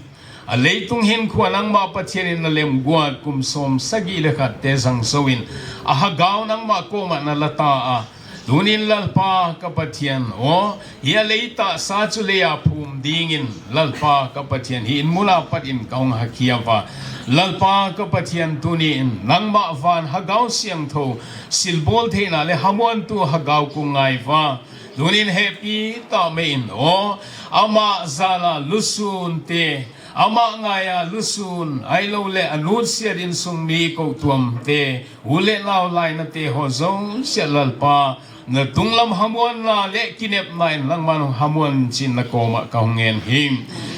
a leitung hinkhoa nangma Pathen in nalem guat kum som sagi le khat te jangjo in, a Lhagao nangma koma nala ta a, tunin Lalpa ka Pathen, o, hi a lei tahsa chu leiya phum dingin, Lalpa ka Pathen, hi in muna pat in kahung hakhe uva, Lalpa ka Pathen, tunin nangma van Lhagao Siangthou silbol theina le hamuantu Lhagao kong ngai uva, tunin hepi tah mai in, o, ama jala lusun te, ama ngaiya lusun, ahilouleh anunsiat insung mi koutuam te, u le nao lainate ho jouse Lalpa, na tunglam hamuanna le kinepna in nangman hamuan chin nakoma kahung ngen hi.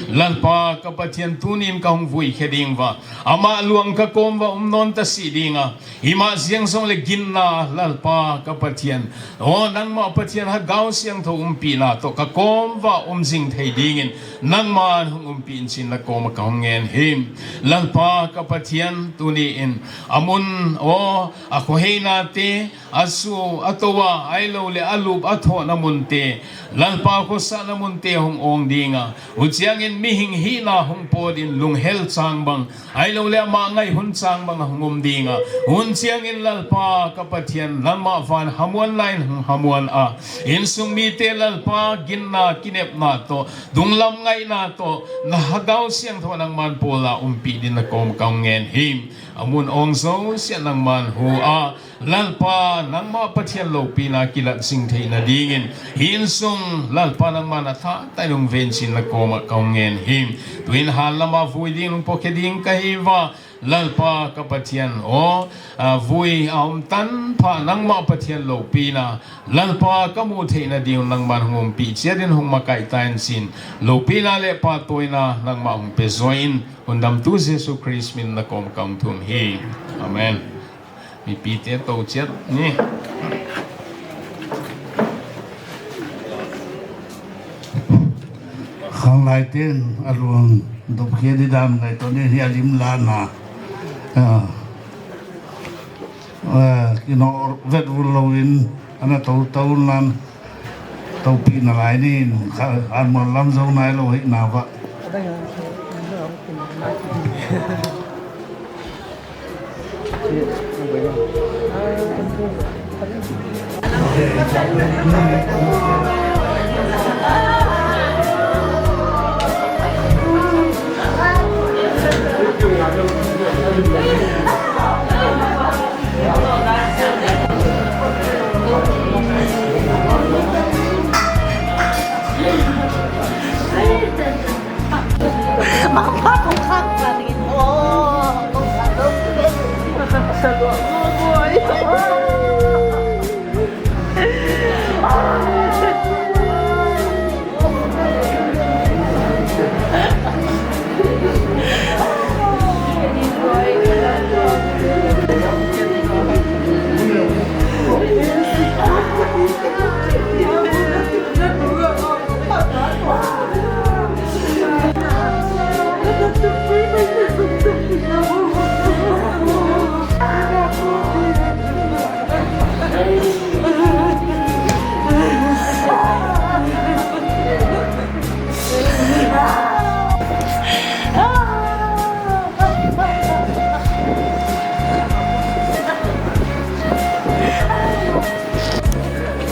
Lalpa ka Pathen, tunin kahung vui khe ding uva, ama luang kakom uva um nom tasi ding a, ima jeng jongle ginna Lalpa ka Pathen, o, nangma Pathen Lhagao Siangthou umpina toh kakom uva um jing thei dingin nangman hung umpi in chin nakoma kahung ngen hi. Lalpa ka Pathen, tunin amun, o, a khoheina te, asu, atoua, ahilouleh alup, athohna mun te, Lalpa khosahna mun te hung ong ding a, huchiangin mihing hina hung pot in lunghel chang bang, ahilouleh ama ngai hun chang bang a hung um ding a, huchiangin Lalpa ka Pathen, nangma van hamuanna in hung hamuan a, insung mite Lalpa ginna kinepna toh, tunglam ngaina toh, na Lhagao Siangthou nangman pol a umpi din nakoma kahung ngen hi. Amun ong jouse nangman hu a, Lalpa, nangma Pathen loupina kilat jing theina dingin, hi insung, Lalpa, nangman atha tah in hung ven chin nakoma kahung ngen hi. Tuin hal lama vui ding hung pohkhe ding kahi uva, Lalpa ka Pathen, o, a, vui a um tan pha nangma Pathen loupina, Lalpa, kamu theina ding nangman hung umpi chiat in hung makai tan chin, loupina le phattuina nangma hung pe join, Hungdamtu Jesu Christ min nakoma kahung thum hi. Amen. Mipite tou chiat ni. Khanglai ten aluang dop khe di dan ngaito ni hi alim lana. Ah. Ah, kino vet vul louvin, ana tou tou nan, toupi nalai nin, kha, an mon lam jou nailou hi na va.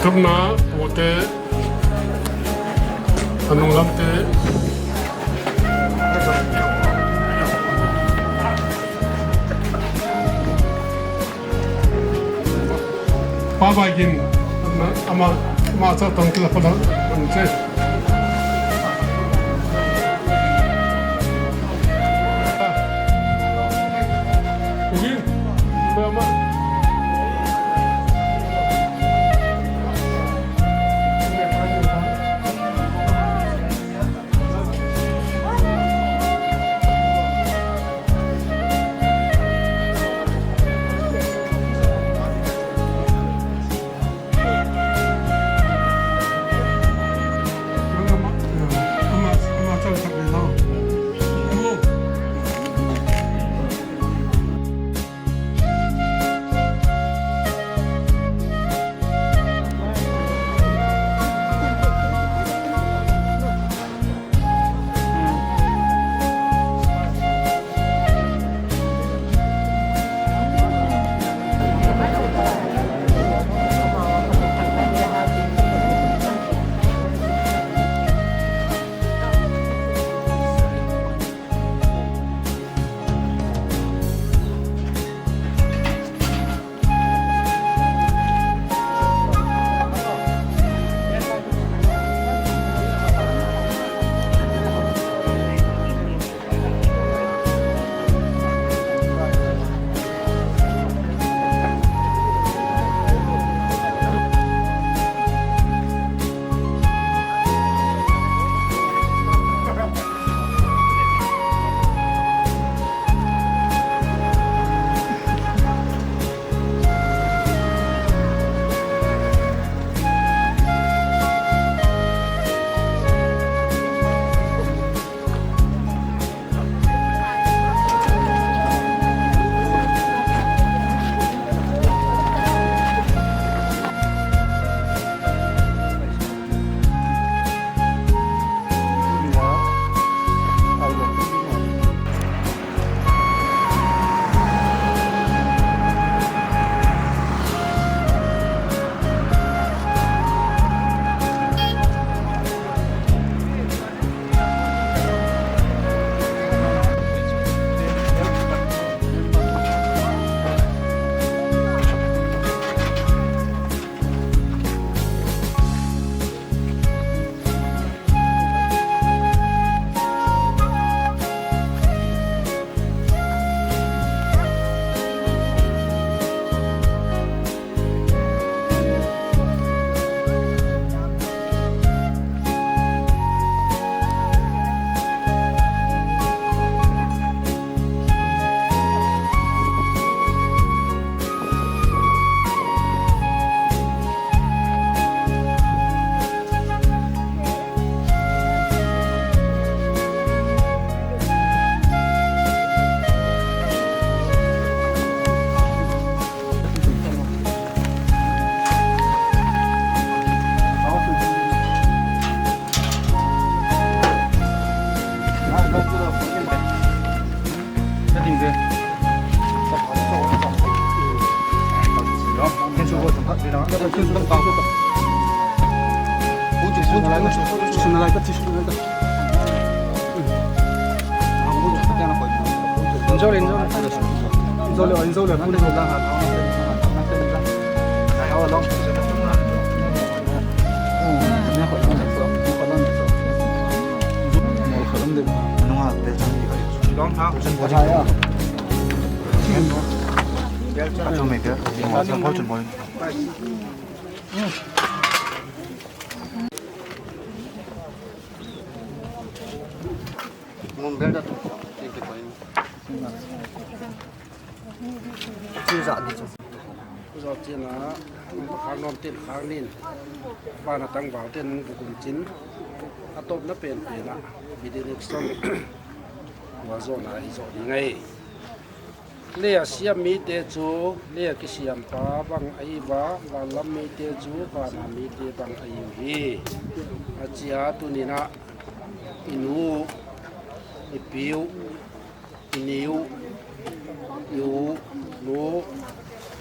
Tupna, pote, anung lamte. Pa Baigin, ama, ama cha tong kila pada, ang che. Khangnom tin khangnin, bana tangval ten vukum chin, atopna penpen a, benediction, vualzawlna i zawh ding ahi. Lei a siam mite chu, lei a kisiam pa bang ahi va, vanlam mite chu, vana mite bang ahi uhi. Achia tunin a, i nu, i pi u, i ni u, i u, nu,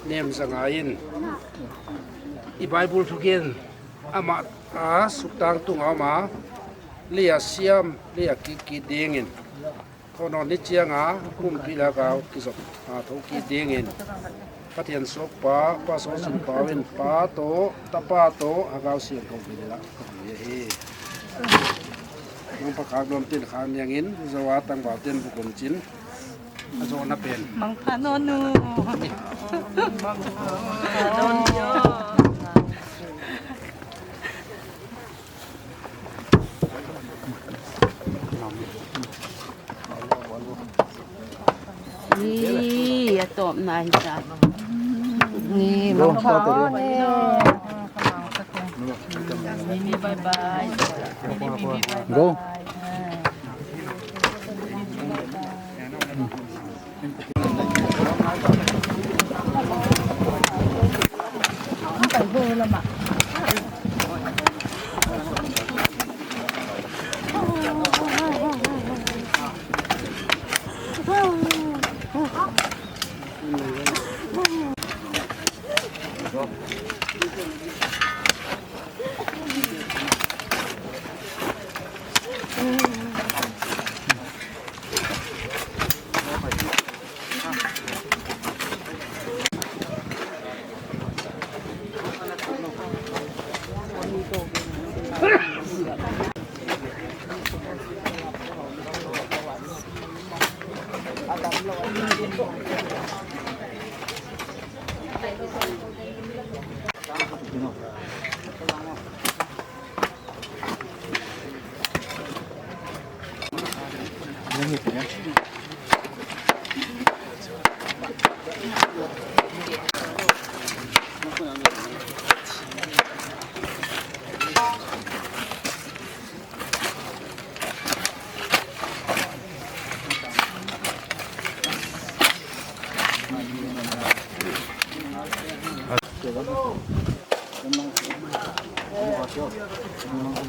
Nemzangai in, i Bible thugen, ama a suktang tung ama, lei a siam, lei a kiki dingin, Thohnawn ni chianga, kumpi le gau kizop, a, thokit dingin, Pathian suakpa, Pa Sawlchingpau in, Pa toh, Tapa toh, Lhagao Siangthou min in a, ka hung hi ahi. Nang pa khangnom tin khang niangin, zo a tangval ten vukum chin, a zawhna pen. Mangpha nawn u. Ni, a tawpna hi ta. Ni, mangpha nawn e. Ni, ni, bye bye. Ni, ni, bye bye. Go.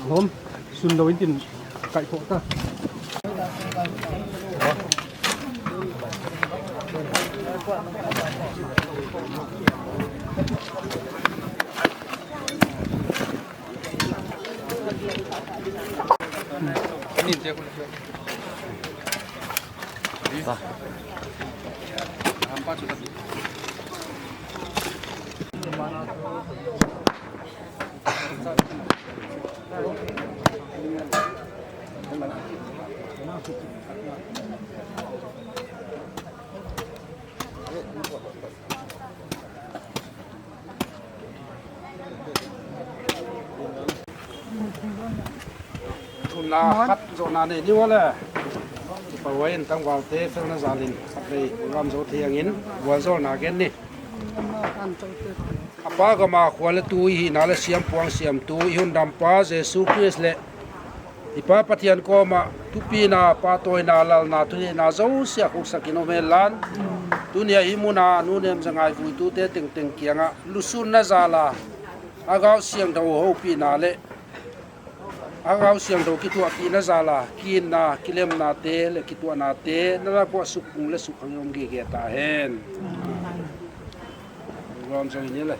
Hom, sun lo in tin kai kho ta. Thumna khat zohna nei diu le. Pawai in tangval te felna jalin khatvei program zo thei angin, vualzawlna gen ni. A pa gama khua le tu i hihna le siampuang siamtu i Hundampa Jesu Christ le i Pa Pathian koma thupina, pahtawina, lalna, thuneina zosia khuksakin om hen lan. Tunia hi muna Nu Nemzangai vuitute tengteng kianga lusunna jala Lhagao Siangthou hopina le Lhagao Siangthou kituahpina jala kiinna, kilemna te le kituahna te nana kua sukpung le sukhang i om gege ta hen. Program zo ni le.